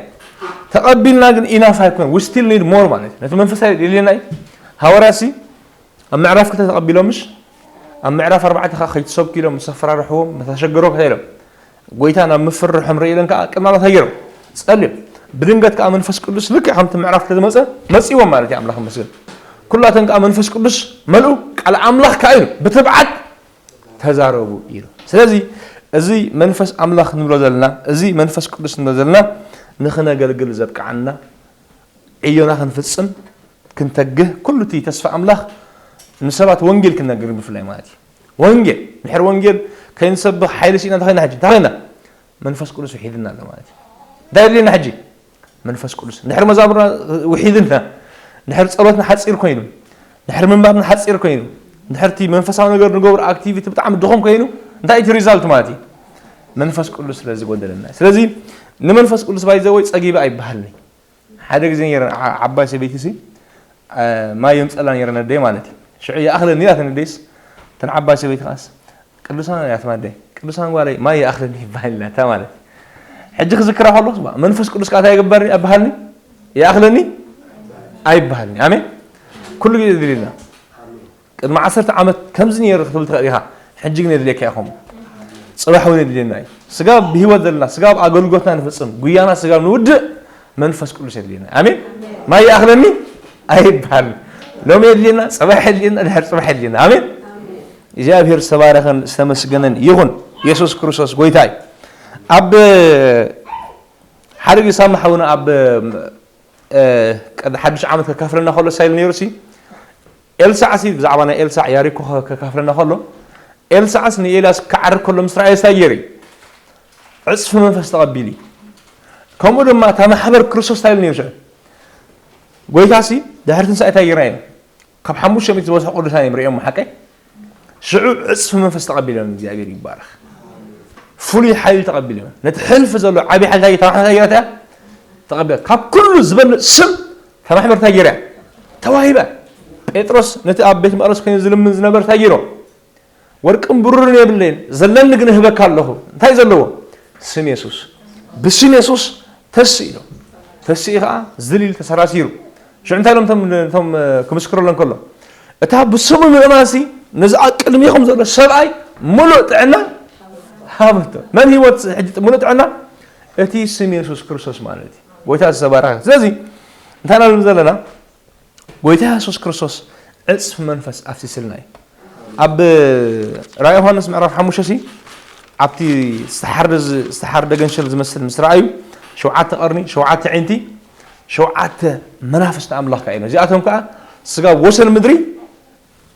ተቐቢልና ግን ኢናፍ ኣይኮን we still need more ማለት እዩ። ነቲ መንፈሳዊ የድልየና እዩ። ሃዋርያሲ ኣብ ምዕራፍ ክልተ ተቐቢሎም ምሽ ኣብ ምዕራፍ ኣርባዕተ ከዓ ከይትሰብኩ ኢሎም ምስ ኣፈራርሕዎም መታሸገሮ ከታ ኢሎም ጎይታ ናብ ምፍርሖም ርኢ ኢለን ከዓ ቅድሚ ኣምላኽ ገይሮም ጸልዮም። ብድንገት ከዓ መንፈስ ቅዱስ ልክዕ ከምቲ ምዕራፍ ክልተ ዝመጸ መጺዎም ማለት እዩ። ኣምላኽ ይመስገን። ኩላተን ከዓ መንፈስ ቅዱስ መልኡ ቃል ኣምላኽ ከዓ ኢሉ ብትብዓት ተዛረቡ ኢሉ። ስለዚ እዚ መንፈስ ኣምላኽ ንብሎ ዘለና እዚ መንፈስ ቅዱስ ንብሎ ዘለና ንኽነገልግል ዘብቅዓና ዕዮና ክንፍጽም ክንተግህ ኩሉ እቲ ተስፋ ኣምላኽ ንሰባት ወንጌል ክንነግር ብፍላይ ማለት እዩ። ወንጌል ድሕሪ ወንጌል ከይንሰብኽ ሓይሊ ስኢና እንታይ ኮይና ሕጂ እንታይ ኮይና መንፈስ ቅዱስ ውሒድና ኣሎ ማለት እዩ። እንታይ የድልየና ሕጂ? መንፈስ ቅዱስ። እንድሕር መዛሙርና ውሒድና፣ እንድሕር ጸሎትና ሓጺር ኮይኑ፣ እንድሕር ምንባብና ሓጺር ኮይኑ፣ እንድሕር እቲ መንፈሳዊ ነገር ንገብሮ ኣክቲቪቲ ብጣዕሚ ድኹም ኮይኑ፣ እንታይ እቲ ሪዛልት ማለት እዩ? መንፈስ ቅዱስ ስለ ዝጎደለና። ስለዚ ንመንፈስ ቅዱስ ባይዘወይ ጸጊበ ኣይበሃልኒ። ሓደ ግዜ ነይረ ዓ-፣ ዓባይ ሰበይቲ ሲ፣ አ፣ ማይ የምጸላ ነይረ ነደይ ማለት እዩ። ሽዑ ይኣኽለኒ ኢላትኒ ነደይስ፣ እተን ዓባይ ሰበይቲ ከኣስ፣ "ቅዱሳን" እያ ትማደይ፣ "ቅዱሳን ጓለይ ማይ ይኣኽለኒ" ይበሃል ኢላታ ማለት እዩ። ሕጂ ክዝክራ ከለኹ፣ "ባ፣ መንፈስ ቅዱስ ከኣ እንታይ ይግበርኒ?" ኣይበሃልኒ፣ "ይኣኽለኒ" ኣይበሃልኒ። ኣሜን። ኩሉ ግዜ ድልልና። ቅድሚ ዓሰርተ ዓመት ከምዚ ነይሩ ክትብል ትኽእል ኢኻ። ሕጂ ግን የድልየካ ኢኹም። ጽባሕ እውን የድልየና እዩ። ስጋብ ብህይወት ዘለና፣ ስጋብ ኣገልግሎትና ንፍጽም፣ ጉያና ስጋብ ንውድእ መንፈስ ቅዱስ የድልየና። ኣሜን። ማይ ይኣኽለኒ ኣይበሃል። ሎሚ የድልየና፣ ጽባሕ የድልየና፣ ድሕር ጽባሕ የድልየና። ኣሜን። እግዚኣብሔር ዝተባረኸን ዝተመስገነን ይኹን። የሱስ ክርስቶስ ጎይታ እዩ። ኣብ ሓደ ግዜ ሳሚ ሓውና ኣብ፣ እ፣ ቅድ-፣ ሓድሽ ዓመት ከካፍለና ከሎ ሳይል ነይሩ ሲ፣ ኤልሳዕ ሲ ብዛዕባ ናይ ኤልሳዕ ያሪኮ ከ-፣ ከካፍለና ከሎ፣ ኤልሳዕስ ንኤልያስ ክዓርግ ከሎ ምስ ረኣየ እንታይ ገይሩ እዩ? ዕጽፊ መንፈስ ተቐቢሉ እዩ። ከምኡ ድማ እታ ማሕበር ክርስቶስ እንታይ ኢሉ ነይሩ ሽዑ? ጎይታሲ ድሕሪ ትንሳኤ እንታይ ገይርና ኢና? ካብ ሓሙሽተ ሚእቲ ዝበዝሑ ቅዱሳን እዮም ርእዮም ሓቀይ? ሽዑ ዕጽፊ መንፈስ ተቐቢሎም፣ እግዚኣብሔር ይባረኽ። ፍሉይ ሓይሊ ተቐቢሎም። ነቲ ሕልፊ ዘሎ ዓብዪ ሓይሊ እንታይ ተባሕና እንታይ ገይራታ እያ? ተቐቢላ። ካብ ኩሉ ዝበልጽ ስም እታ ማሕበር እንታይ ገይራ እያ? ተዋሂባ። ጴጥሮስ ነቲ ኣብ ቤት መቕደስ ኮይኑ ዝልምን ዝነበር እንታይ ገይሩ? "ወርቅን ብሩርን የብለይን፣ ዘለኒ ግን እህበካ ኣለኹ።" እንታይ ዘለዎ? ስም የሱስ። ብስም የሱስ ተስእ ኢሎም። ተስእ ከዓ ዝሊል ተሰራሲሩ። ሽዑ እንታይ ኢሎም እቶም፣ እቶም፣ እ፣ ክምስክረሎም ከሎ? "እታ ብስሙ ምእማንሲ ነዚ ኣብ ቅድሚኹም ዘሎ ሰብኣይ ምሉእ ጥዕና ሃበቶ።" መን ሂቦት ሕጂ ምሉእ ጥዕና? እቲ ስም የሱስ ክርስቶስ ማለት እዩ። ጎይታ ዝተባረኸ። ስለዚ እንታይ ኢና ንብል ዘለና? ጎይታ የሱስ ክርስቶስ ዕጽፊ መንፈስ ኣፍሲስልና እዩ። ኣብ ራእይ ዮሃንስ ምዕራፍ ሓሙሽተ ሲ፣ ኣብቲ ዝተሓርደ ዝ-፣ ዝተሓርደ ገንሸል ዝመስል ምስ ረኣዩ፣ ሸውዓተ ቀርኒ፣ ሸውዓተ ዒንቲ፣ ሸውዓተ መናፍስቲ ኣምላኽ ከኣ እዩ። እዚኣቶም ከኣ ስጋብ ወሰን ምድሪ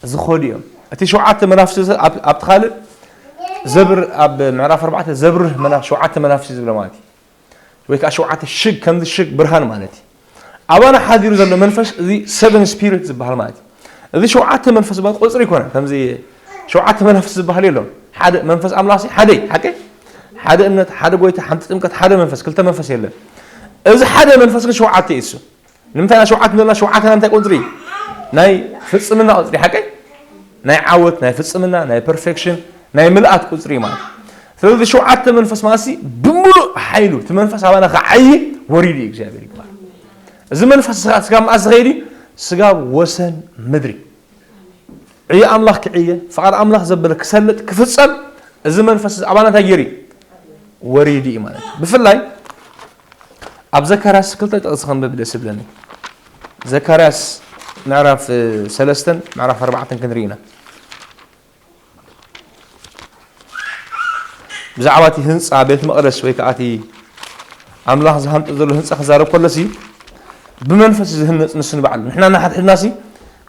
ዝኸዱ እዮም። እቲ ሸውዓተ መናፍስቲ ኣብ-፣ ኣብቲ ካልእ ዘብር-፣ ኣብ ምዕራፍ ኣርባዕተ ዘብርህ መና-፣ ሸውዓተ መናፍስቲ ዝብሎ ማለት እዩ። ወይ ከዓ ሸውዓተ ሽግ፣ ከምዚ ሽግ ብርሃን ማለት እዩ። ኣባና ሓዲሩ ዘሎ መንፈስ እዚ ሰቨን ስፒሪት ዝበሃል ማለት እዩ። እዚ ሸውዓተ መንፈስ ዝበሃል ቁፅሪ ይኮነ። ከምዚ ሸውዓተ መናፍስቲ ዝበሃል የሎም። ሓደ መንፈስ ኣምላኽ ሲ ሓደ እዩ፣ ሓቀይ? ሓደ እምነት፣ ሓደ ጎይታ፣ ሓንቲ ጥምቀት፣ ሓደ መንፈስ፣ ክልተ መንፈስ የለን። እዚ ሓደ መንፈስ ግን ሸውዓተ እዩ እሱ። ንምንታይ ኢና ሸውዓተ ንብለና? ሸውዓተ ናይ ምንታይ ቁፅሪ እዩ? ናይ ፍጽምና ቁፅሪ፣ ሓቀይ? ናይ ዓወት፣ ናይ ፍጽምና፣ ናይ ፐርፌክሽን፣ ናይ ምልኣት ቁፅሪ ማለት እዩ። ስለዚ ሸውዓተ መንፈስ ማለት ሲ ብምሉእ ሓይሉ እቲ መንፈስ ኣባና ክዓዪ ወሪዱ እዩ እግዚኣብሔር ይባል። እዚ መንፈስ ስጋ፣ ስጋ መኣስ ዝኸይድ እዩ? ስጋብ ወሰን ምድሪ። ዕዮ ኣምላኽ ክዕየ፣ ፍቓድ ኣምላኽ ዘበለ ክሰልጥ፣ ክፍጸም፣ እዚ መንፈስ እዚ ኣባና እንታይ ገይሩ እዩ? ወሪዱ እዩ ማለት እዩ። ብፍላይ ኣብ ዘካርያስ ክልተ ጥቕሲ ከንብብ ደስ ይብለኒ። ዘካርያስ ምዕራፍ፣ እ፣ ሰለስተን ምዕራፍ ኣርባዕተን ክንርኢ ኢና። ብዛዕባ እቲ ህንጻ ቤት መቕደስ ወይ ከዓ እቲ ኣምላኽ ዝሃንጦ ዘሎ ህንጻ ክዛረብ ከሎ ሲ ብመንፈስ እዩ ዝህነጽ ንሱ ንባዕሉ። ንሕና እናሓድሕድና ሲ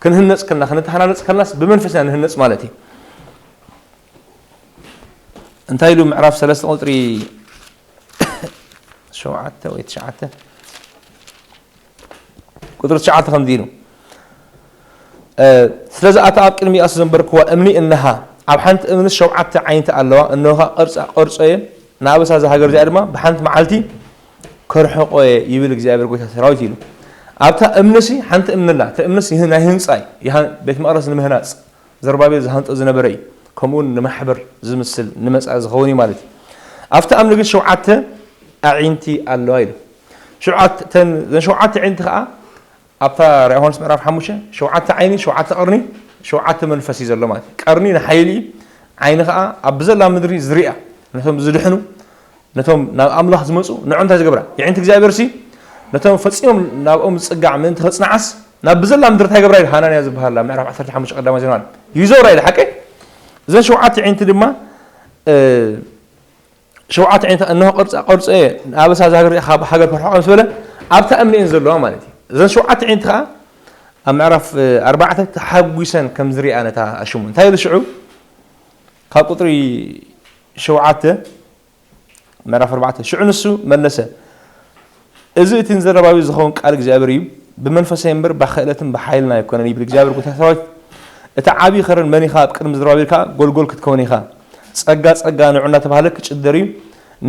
ክንህነጽ ከለና፣ ክንተሃናነጽ ከለናስ ብመንፈስ ኢና ንህነጽ ማለት እዩ። እንታይ ኢሉ ምዕራፍ ሰለስተ ቁጽሪ ሸውዓተ ወይ ትሽዓተ? ቁጽሪ ትሽዓተ ከምዚ ኢሉ፣ እ፣ "ስለዚ ኣታ ኣብ ቅድሚኣ ዘንበርክዋ እምኒ እንሃ፣ ኣብ ሓንቲ እምኒ ሸውዓተ ዓይንቲ ኣለዋ፣ እንሆ ኸኣ ቅርጻ ቅርጾ እየ፣ ንኣበሳ እዛ ሃገር እዚኣ ድማ ብሓንቲ መዓልቲ ከርሕቆ እየ" ይብል እግዚኣብሔር ጎይታ ሰራዊት ኢሉ። ኣብታ እምኒሲ ሓንቲ እምኒ ኣላ። እቲ እምኒስ ይህ-፣ ናይ ህንጻ እዩ። ይሃ-፣ ቤት መቕደስ ንምህናጽ ዘሩባቤል ዝሃንጦ ዝነበረ እዩ። ከምኡውን ንማሕበር ዝምስል ንመጻኢ ዝኸውን እዩ ማለት እዩ። ኣብታ እምኒ ግን ሸውዓተ ኣዒንቲ ኣለዋ ኢሉ። ሸውዓተ፣ እተን፣ እዘን ሸውዓተ ኣዒንቲ ኸዓ ኣብታ ራእይ ዮሃንስ ምዕራፍ ሓሙሽተ፣ ሸውዓተ ዓይኒ፣ ሸውዓተ ቀርኒ፣ ሸውዓተ መንፈስ እዩ ዘሎ ማለት እዩ። ቀርኒ ንሓይሊ እዩ፣ ዓይኒ ኸዓ ኣብ ብዘላ ምድሪ ዝሪኣ፣ ነቶም ዝድሕኑ፣ ነቶም ናብ ኣምላኽ ዝመጹ፣ ንዖም እንታይ ዝገብራ? የዒንቲ እግዚኣብሔር ሲ፣ ነቶም ፈጺሞም ናብኦም ዝጽጋዕ ምእንቲ ከጽንዓስ፣ ናብ ብዘላ ምድሪ እንታይ ገብራ ኢሉ ሃናንያ ዝበሃል ኣብ ምዕራፍ ዓሰርተ ሓሙሽተ ቀዳማይ ዜና ይዞራ ኢሉ ሓቀይ? እዘን ሸውዓተ የዒንቲ ድማ፣ እ፣ ሸውዓተ ዒንታ፣ "እንሆ ቅርጻ ቅርጾ እየ፣ ንኣበሳ እዛ ሃገር እዚኣ ካብ ሃገር ከርሕቆ" ምስ በለ፣ ኣብታ እምኒ እየን ዘለዋ ማለት እዩ። እዘን ሸውዓተ ዒንቲ ኸዓ ኣብ ምዕራፍ፣ እ፣ ኣርባዕተ ተሓጒሰን ከም ዝሪኣ ነታ ኣሽሙ። እንታይ ኢሉ ሽዑ? ካብ ቁጽሪ ሸውዓተ፣ ምዕራፍ ኣርባዕተ፣ ሽዑ ንሱ መለሰ፣ እዚ እቲ ንዘረባቤል ዝኸውን ቃል እግዚኣብሔር እዩ። ብመንፈሰይ እምበር ብኽእለትን ብሓይልን ኣይኮነን ይብል እግዚኣብሔር ጎይታ ሰራዊት። እቲ ዓብዪ ኸረን መን ኢኻ? ኣብ ቅድሚ ዘረባቤል ከኣ ጎልጎል ክትከውን ኢኻ። ጸጋ ጸጋ ንዑ እናተባህለ ክጭደር እዩ።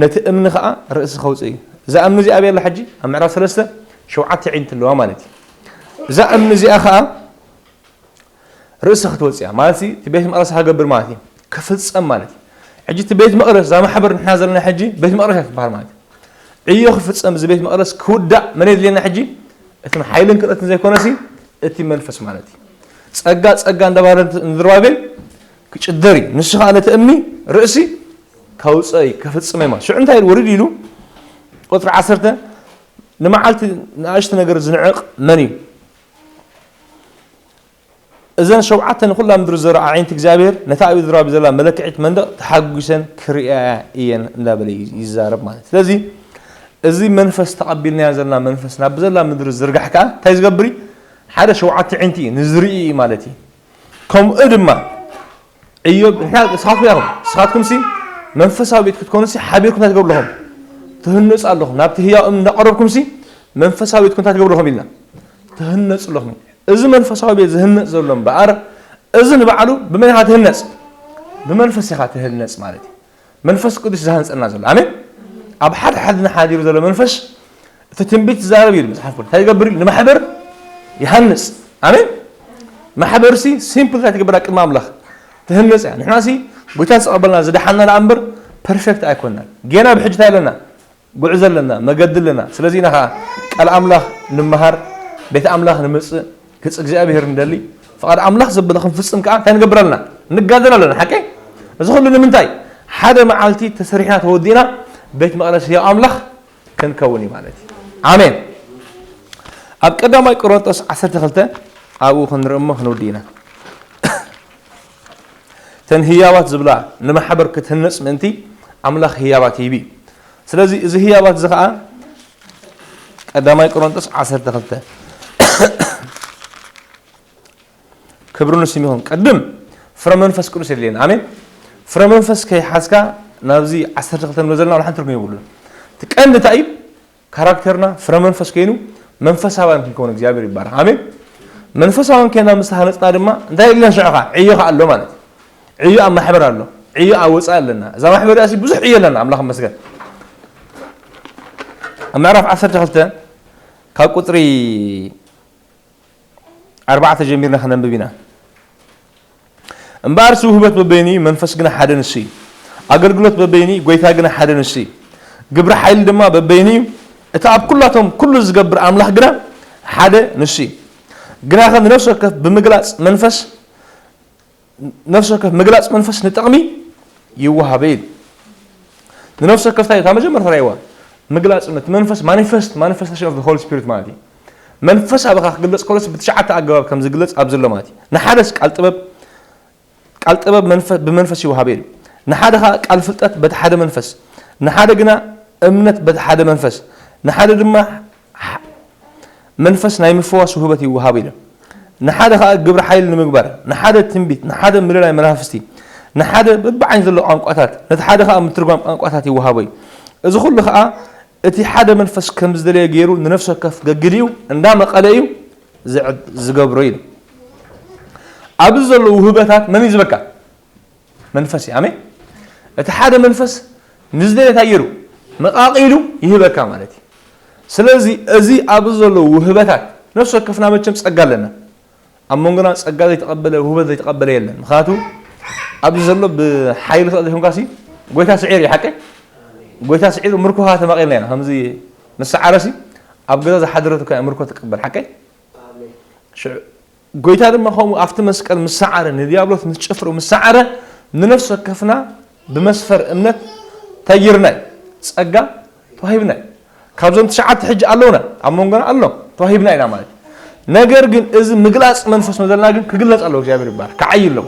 ነቲ እምኒ ኸኣ ርእሲ ከውፅእ እዩ። እዛ እምኒ እዚኣ ኣበይ ኣላ ሕጂ? ኣብ ምዕራፍ ሰለስተ ሸውዓተ ዒንቲ ኣለዋ ማለት እዩ። እዛ እምኒ እዚኣ ኸኣ ርእሲ ክትወፅእ እያ ማለት እዩ። እቲ ቤት መቕደስ ክገብር ማለት እዩ። ክፍፀም ማለት እዩ። ሕጂ እቲ ቤት መቕደስ እዛ ማሕበር ንሕና ዘለና ሕጂ ቤት መቕደስ እያ ትበሃል ማለት እዩ። ዕዮ ክፍፀም እዚ ቤት መቕደስ ክውዳእ መን የድልየና ሕጂ? እቲ ሓይልን ክእለትን ዘይኮነሲ እቲ መንፈስ ማለት እዩ። ጸጋ ጸጋ እንዳባለ ንዘሩባቤል ክጭደር እዩ። ንሱ ኸዓ ነቲ እምኒ ርእሲ ከውፅኦ እዩ፣ ከፍፅሞ እዩ ማለት። ሽዑ እንታይ ኢሉ ወሪድ ኢሉ? ቁፅሪ ዓሰርተ ንመዓልቲ ንኣሽቱ ነገር ዝንዕቕ መን እዩ? እዘን ሸውዓተ ንኹላ ምድሪ ዝዘርኣ ኣዒንቲ እግዚኣብሔር ነታ ኣብ ኢድ ዘሩባቤል ዘላ መለክዒት መንደቕ ተሓጒሰን ክርእያ እየን እንዳበለ ይዛረብ ማለት። ስለዚ እዚ መንፈስ ተቐቢልናዮ ዘለና መንፈስ ናብ ዘላ ምድሪ ዝርጋሕ ከኣ እንታይ ዝገብር እዩ? ሓደ ሸውዓተ ኣዒንቲ እዩ፣ ንዝርኢ እዩ ማለት እዩ። ከምኡ ድማ ዕዮብ ንሕና ንስኻትኩም ኢኹም፣ ንስኻትኩም ሲ መንፈሳዊ ቤት ክትኮኑ ሲ ሓቢርኩም እንታይ ትገብሩ ኣለኹም? ትህነጹ ኣለኹም። ናብቲ ህያው እምኒ እንዳቐረብኩም ሲ መንፈሳዊ ቤትኩም እንታይ ትገብሩ ኣለኹም ኢልና? ትህነጹ ኣለኹም። እዚ መንፈሳዊ ቤት ዝህነጽ ዘሎ እምበኣር፣ እዚ ንባዕሉ ብመን ኢኻ ትህነጽ? ብመንፈስ ኢኻ ትህነጽ ማለት እዩ። መንፈስ ቅዱስ ዝሃንጸና ዘሎ። ኣሜን። ኣብ ሓደ ሓድና ሓዲሩ ዘሎ መንፈስ፣ እቲ ትንቢት ዝዛረብ እዩ መጽሓፍ ቅዱስ። እንታይ ይገብር እዩ? ንማሕበር ይሃንጽ። ኣሜን። ማሕበር ሲ ሲምፕል እንታይ ትገብር? ኣብ ቅድሚ ኣምላኽ ትህነጽ እያ። ንሕና ሲ ጎይታ ዝተቐበልና ዝደሓና ደኣ እምበር ፐርፌክት ኣይኮንናን። ጌና ብሕጂ እንታይ ኣለና? ጉዕዞ ኣለና፣ መገዲ ኣለና። ስለዚ ኢና ኸዓ ቃል ኣምላኽ ንምሃር፣ ቤት ኣምላኽ ንምጽእ፣ ገጽ እግዚኣብሔር ንደሊ፣ ፍቓድ ኣምላኽ ዘበለ ክንፍጽም ከኣ እንታይ ንገብር ኣለና? ንጋደል ኣለና። ሓቀይ? እዚ ኹሉ ንምንታይ? ሓደ መዓልቲ ተሰሪሕና ተወዲእና ቤት መቕደስ ህያው ኣምላኽ ክንከውን እዩ ማለት እዩ። ኣሜን። ኣብ ቀዳማይ ቆሮንቶስ ዓሰርተ ክልተ ኣብኡ ክንርኢ እሞ ክንውዲ ኢና። እተን ህያባት ዝብላ ንማሕበር ክትህነጽ ምእንቲ ኣምላኽ ህያባት ሂቡ እዩ። ስለዚ እዚ ህያባት እዚ ኸዓ ቀዳማይ ቆሮንቶስ ዓሰርተ ክልተ ክብሪ ንስም ይኹን። ቅድም ፍረ መንፈስ ቅዱስ የድልየና። ኣሜን። ፍረ መንፈስ ከይሓዝካ ናብዚ ዓሰርተ ክልተ ንብሎ ዘለና ዋላ ሓንቲ ትርጉም የብሉን። እቲ ቀንዲ እንታይ እዩ? ካራክተርና ፍረ መንፈስ ኮይኑ መንፈሳውያን ክንከውን እግዚኣብሔር ይባረኽ። ኣሜን። መንፈሳውያን ኮይና ምስ ተሃነፅና ድማ እንታይ የድልየና? ሽዑ ኸዓ ዕዮ ኸዓ ኣሎ ማለት እዩ። ዕዮ ኣብ ማሕበር ኣሎ፣ ዕዮ ኣብ ወፃኢ ኣለና። እዛ ማሕበር እዚኣ ብዙሕ ዕዮ ኣለና። ኣምላኽ ይመስገን። ኣብ ምዕራፍ ዓሰርተ ክልተ ካብ ቁፅሪ ኣርባዕተ ጀሚርና ከነንብብ ኢና። እምበኣርሲ ውህበት በበይኑ እዩ፣ መንፈስ ግና ሓደ ንሱ እዩ። ኣገልግሎት በበይኑ እዩ፣ ጎይታ ግና ሓደ ንሱ እዩ። ግብሪ ሓይሊ ድማ በበይኑ እዩ፣ እቲ ኣብ ኩላቶም ኩሉ ዝገብር ኣምላኽ ግና ሓደ ንሱ እዩ። ግናኸ ንነፍሲ ወከፍ ብምግላጽ መንፈስ፣ ነፍሲ ወከፍ ምግላጽ መንፈስ ንጥቕሚ ይወሃበ ኢሉ። ንነፍሲ ወከፍ እንታይ እዩ? እታ መጀመርታ ራእይዋ ምግላጽ እምነት፣ መንፈስ ማኒፌስት፣ ማኒፌስቴሽን ኦፍ ሆሊ ስፒሪት ማለት እዩ። መንፈስ ኣባኻ ክግለጽ ከሎስ ብትሽዓተ ኣገባብ ከም ዝግለጽ ኣብዚ ኣሎ ማለት እዩ። ንሓደስ ቃል ጥበብ፣ ቃል ጥበብ መንፈ-፣ ብመንፈስ ይወሃበ ኢሉ። ንሓደ ኸኣ ቃል ፍልጠት በቲ ሓደ መንፈስ፣ ንሓደ ግና እምነት በቲ ሓደ መንፈስ፣ ንሓደ ድማ ሕ-፣ መንፈስ ናይ ምፍዋስ ውህበት ይወሃብ ኢሉ። ንሓደ ኸኣ ግብሪ ሓይሊ ንምግባር፣ ንሓደ ትንቢት፣ ንሓደ ምልላይ መናፍስቲ፣ ንሓደ በብዓይነት ዘሎ ቋንቋታት፣ ነቲ ሓደ ኸኣ ምትርጓም ቋንቋታት ይወሃቦ እዩ። እዚ ኹሉ ኸኣ እቲ ሓደ መንፈስ ከም ዝደለየ ገይሩ ንነፍሲ ወከፍ ገግዲኡ እንዳመቐለ እዩ ዝዕድ-፣ ዝገብሮ ኢሉ። ኣብዚ ዘለዉ ውህበታት መን እዩ ዝበካ? መንፈስ እዩ። ኣሜን። እቲ ሓደ መንፈስ ንዝደለየ እንታይ ገይሩ? መቓቒሉ ይህበካ ማለት እዩ። ስለዚ እዚ ኣብዚ ዘለዉ ውህበታት፣ ነፍሲ ወከፍና መቸም ጸጋ ኣለና። ኣብ መንጎና ጸጋ ዘይተቐበለ፣ ውህበት ዘይተቐበለ የለን። ምኽንያቱ ኣብዚ ዘሎ ብሓይሊ ክእል ዘይኮንካሲ ጎይታ ስዒሩ እዩ። ሓቀይ? ጎይታ ስዒሩ ምርኮኻ ተመቒልና ኢና። ከምዚ ምስ ሰዓረሲ ኣብ ገዛ ዝሓደረት እኳ እያ ምርኮ ትቅበል። ሓቀይ? ሽዑ ጎይታ ድማ ከምኡ ኣብቲ መስቀል ምስ ሰዓረ፣ ንዲያብሎስ ምስ ጭፍሩ ምስ ሰዓረ፣ ንነፍሲ ወከፍና ብመስፈር እምነት እንታይ ገይርና እዩ? ጸጋ ተዋሂብና እዩ። ካብዞም ትሽዓተ ሕጂ ኣለውና፣ ኣብ መንጎና ኣሎ፣ ተዋሂብና ኢና ማለት እዩ። ነገር ግን እዚ ምግላጽ መንፈስ መዘልና ግን ክግለጽ ኣለዎ፣ እግዚኣብሔር ይባረክ፣ ክዓይ ኣለዎ።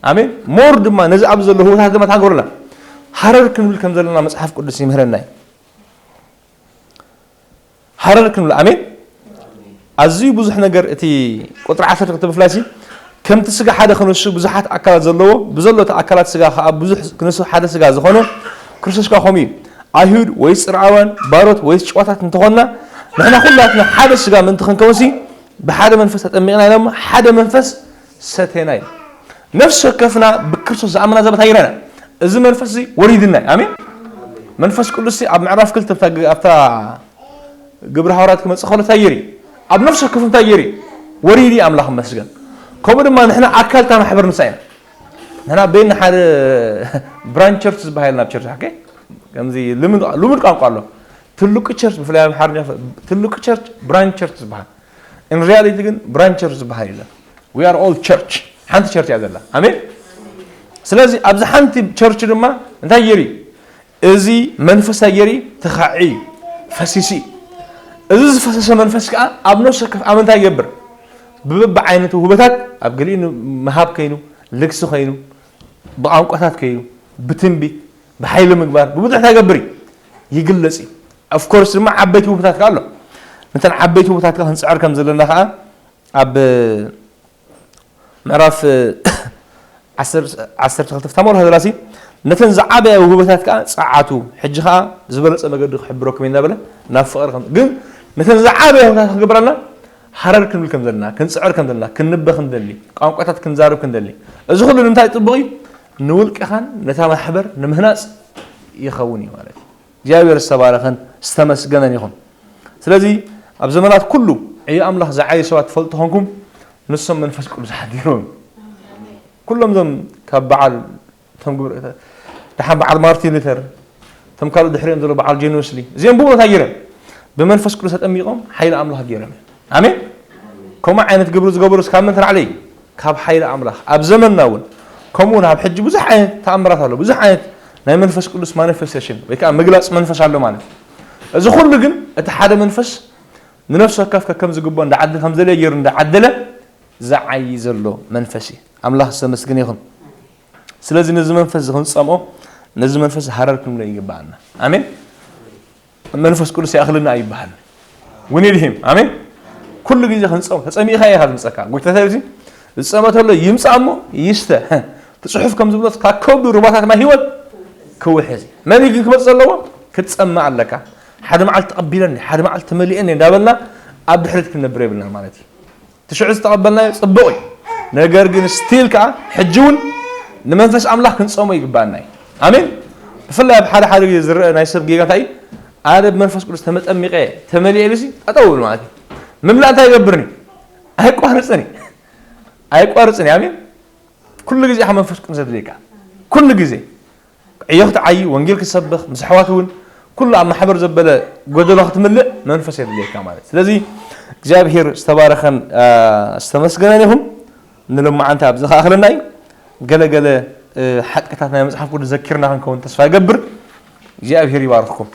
ኣሜን። ሞር ድማ ነዚ ኣብ ዘሎ ህይወታት ድማ እንታይ ክገብረና? ሃረር ክንብል ከም ዘለና መጽሓፍ ቅዱስ ይምህረና እዩ። ሃረር ክንብል። ኣሜን። ኣዝዩ ብዙሕ ነገር እቲ ቁጥሪ ዓሰርተ ክልተ ብፍላይ ሲ፣ ከምቲ ስጋ ሓደ ክንሱ ብዙሓት ኣካላት ዘለዎ፣ ብዘሎ እቲ ኣካላት ስጋ ከኣ ብዙሕ ክንሱ ሓደ ስጋ ዝኾነ፣ ክርስቶስ ከኣ ከምኡ እዩ። ኣይሁድ ወይስ ጽርዓውያን፣ ባሮት ወይስ ጨዋታት እንተኾንና፣ ንሕና ኩላትና ሓደ ስጋ ምእንቲ ክንከውንሲ፣ ብሓደ መንፈስ ተጠሚቕና ኢሎም፣ ሓደ መንፈስ ሰተና ኢሎም። ነፍሲ ወከፍና ብክርስቶስ ዝኣመና ዘበታ ይረና። እዚ መንፈስ እዚ ወሪድና እዩ። ኣሜን። መንፈስ ቅዱስ ኣብ ምዕራፍ ክልተ ኣብታ ግ-፣ ኣብታ ግብረ ሃዋርያት ክመጽእ ከሎ እንታይ ገይሩ እዩ? ኣብ ነፍሲ ወከፍ እንታይ ገይሩ እዩ? ወሪዱ እዩ። ኣምላኽ ይመስገን። ከምኡ ድማ ንሕና ኣካል እታ ማሕበር ንሳ ኢና። ንሕና በይና ሓደ ብራንች ቸርች ዝበሃል ናብ ቸርች ሓቀ ከምዚ ልምድ ልሙድ ቋንቋ ኣሎ። ትልቁ ቸርች ብፍላይ ኣብ ሓርኛ ትልቁ ቸርች ብራንች ቸርች ዝበሃል። In reality ግን ብራንች ቸርች ዝበሃል የለን። We are all church። ሓንቲ ቸርች እያ ዘላ። ኣሜን። ስለዚ ኣብዚ ሓንቲ ቸርች ድማ እንታይ ገይሩ እዩ? እዚ መንፈስ እንታይ ገይሩ እዩ? ተኻዒ እዩ። ፈሲሲ እዩ። እዚ ዝፈሰሰ መንፈስ ከዓ ኣብ ነፍሲ ወከፍ ኣመንታ ይገብር። ብብቢ ዓይነቱ ውህበታት ኣብ ገሊኡ ምሃብ ከይኑ፣ ልግሲ ከይኑ፣ ብቋንቋታት ከይኑ፣ ብትንቢት፣ ብሓይሊ ምግባር፣ ብብዙሕ እንታይ ይገብር እዩ? ይግለጽ እዩ። Of course ድማ ዓበይቲ ውህበታት ከዓ ኣሎ። ነተን ዓበይቲ ውህበታት ከዓ ክንጽዕር ከም ዘለና ከዓ ኣብ ምዕራፍ ዓሰርተ ክልተ ፍታሞ ለካ ዘላሲ ነተን ዝዓበያ ውህበታት ከዓ ጸዓቱ፣ ሕጂ ከዓ ዝበለጸ መገዲ ክሕብረኩም እዩ እናበለ ናብ ፍቕሪ ከም፣ ግን ነተን ዝዓበያ ውህበታት ክገብረልና ሃረር ክንብል ከም ዘለና፣ ክንጽዕር ከም ዘለና፣ ክንንበ ክንደሊ፣ ቋንቋታት ክንዛረብ ክንደሊ፣ እዚ ኩሉ ንምንታይ ጽቡቕ እዩ? ንውልቅኻን ነታ ማሕበር ንምህናጽ ይኸውን እዩ ማለት እዩ። እግዚኣብሔር ዝተባረኸን ዝተመስገነን ይኹን። ስለዚ ኣብ ዘመናት ኩሉ ዕዮ ኣምላኽ ዝዓዩ ሰባት ትፈልጡ ኾንኩም፣ ንሶም መንፈስ ቅዱስ ሓዲሮም። ኩሎም እዞም ካብ በዓል፣ እቶም ግብረ፣ ደሓን በዓል ማርቲን ሉተር፣ እቶም ካልእ ድሕሪኦም ዘሎ በዓል ጆን ዌስሊ፣ እዚኦም ብኡ እንታይ ገይሮም? ብመንፈስ ቅዱስ ተጠሚቖም ሓይሊ ኣምላኽ ገይሮም እዮም። ኣሜን። ከምኡ ዓይነት ግብሪ ዝገበሩ ካብ መን ተላዕለ እዩ? ካብ ሓይሊ ኣምላኽ። ኣብ ዘመንና እውን ከምኡ እውን ኣብ ሕጂ ብዙሕ ዓይነት ተኣምራት ኣሎ። ብዙሕ ዓይነት ናይ መንፈስ ቅዱስ ማኒፌስቴሽን ወይ ከዓ ምግላጽ መንፈስ ኣሎ ማለት እዩ። እዚ ኩሉ ግን እቲ ሓደ መንፈስ ንነፍሲ ወከፍ ከከም ዝግብኦ እንዳዓደለ ከም ዘድልዮ ገይሩ እንዳዓደለ ዝዓዪ ዘሎ መንፈስ እዩ። ኣምላኽ ዝተመስገነ ይኹን። ስለዚ ነዚ መንፈስ እዚ ክንጸምኦ፣ ነዚ መንፈስ ሃረር ክንብሎ ይግብኣና። ኣሜን። መንፈስ ቅዱስ ይኣኽለና ኣይበሃል። We need him። ኣሜን። ኩሉ ግዜ ክንጸም፣ ተጸሚእካ ኢኻ ዝምጸካ። ጎይታ እንታይ ኢሉ? ዝጸመ ተሎ ይምጻእ እሞ ይስተ። እቲ ጽሑፍ ከም ዝብሎ ካብ ከብዱ ሩባታት ማይ ህይወት ክውሕዝ እዩ። መን እዩ ግን ክመጽእ ዘለዎ? ክትጸምእ ኣለካ። ሓደ መዓልቲ ተቐቢለኒ፣ ሓደ መዓልቲ ተመሊእኒ እንዳበልና ኣብ ድሕሪት ክንነብር የብልና ማለት እዩ። እቲ ሽዑ ዝተቐበልናዮ ጽቡቕ እዩ። ነገር ግን ስቲል ከኣ ሕጂ እውን ንመንፈስ ኣምላኽ ክንጸሞ ይግባኣና እዩ። ኣሜን። ብፍላይ ኣብ ሓደ ሓደ ግዜ ዝረአ ናይ ሰብ ጌጋ እንታይ እዩ? ኣነ ብመንፈስ ቅዱስ ተመጠሚቐ ተመሊኤ ኢሉሲ ጠጠው ይብል ማለት እዩ። ምምላእ እንታይ ይገብርኒ? ኣየቋርጽን እዩ። ኣየቋርጽን እዩ። ኣሜን። ኩሉ ግዜ ኢኻ መንፈስ ቅዱስ ዘድልየካ። ኩሉ ግዜ ዕዮ ክትዓዪ፣ ወንጌል ክትሰብኽ፣ ምስ ኣሕዋት እውን ኩሉ ኣብ ማሕበር ዘበለ ጎደሎ ክትምልእ መንፈስ የድልየካ ማለት። ስለዚ እግዚኣብሔር ዝተባረኸን፣ አ፣ ዝተመስገነን ይኹን። ንሎማዓንቲ ኣብዚ ከኣኽለና እዩ። ገለ ገለ፣ እ፣ ሓቅታት ናይ መጽሓፍ ቅዱስ ዘኪርና ክንከውን ተስፋ ይገብር። እግዚኣብሔር ይባርኽኩም።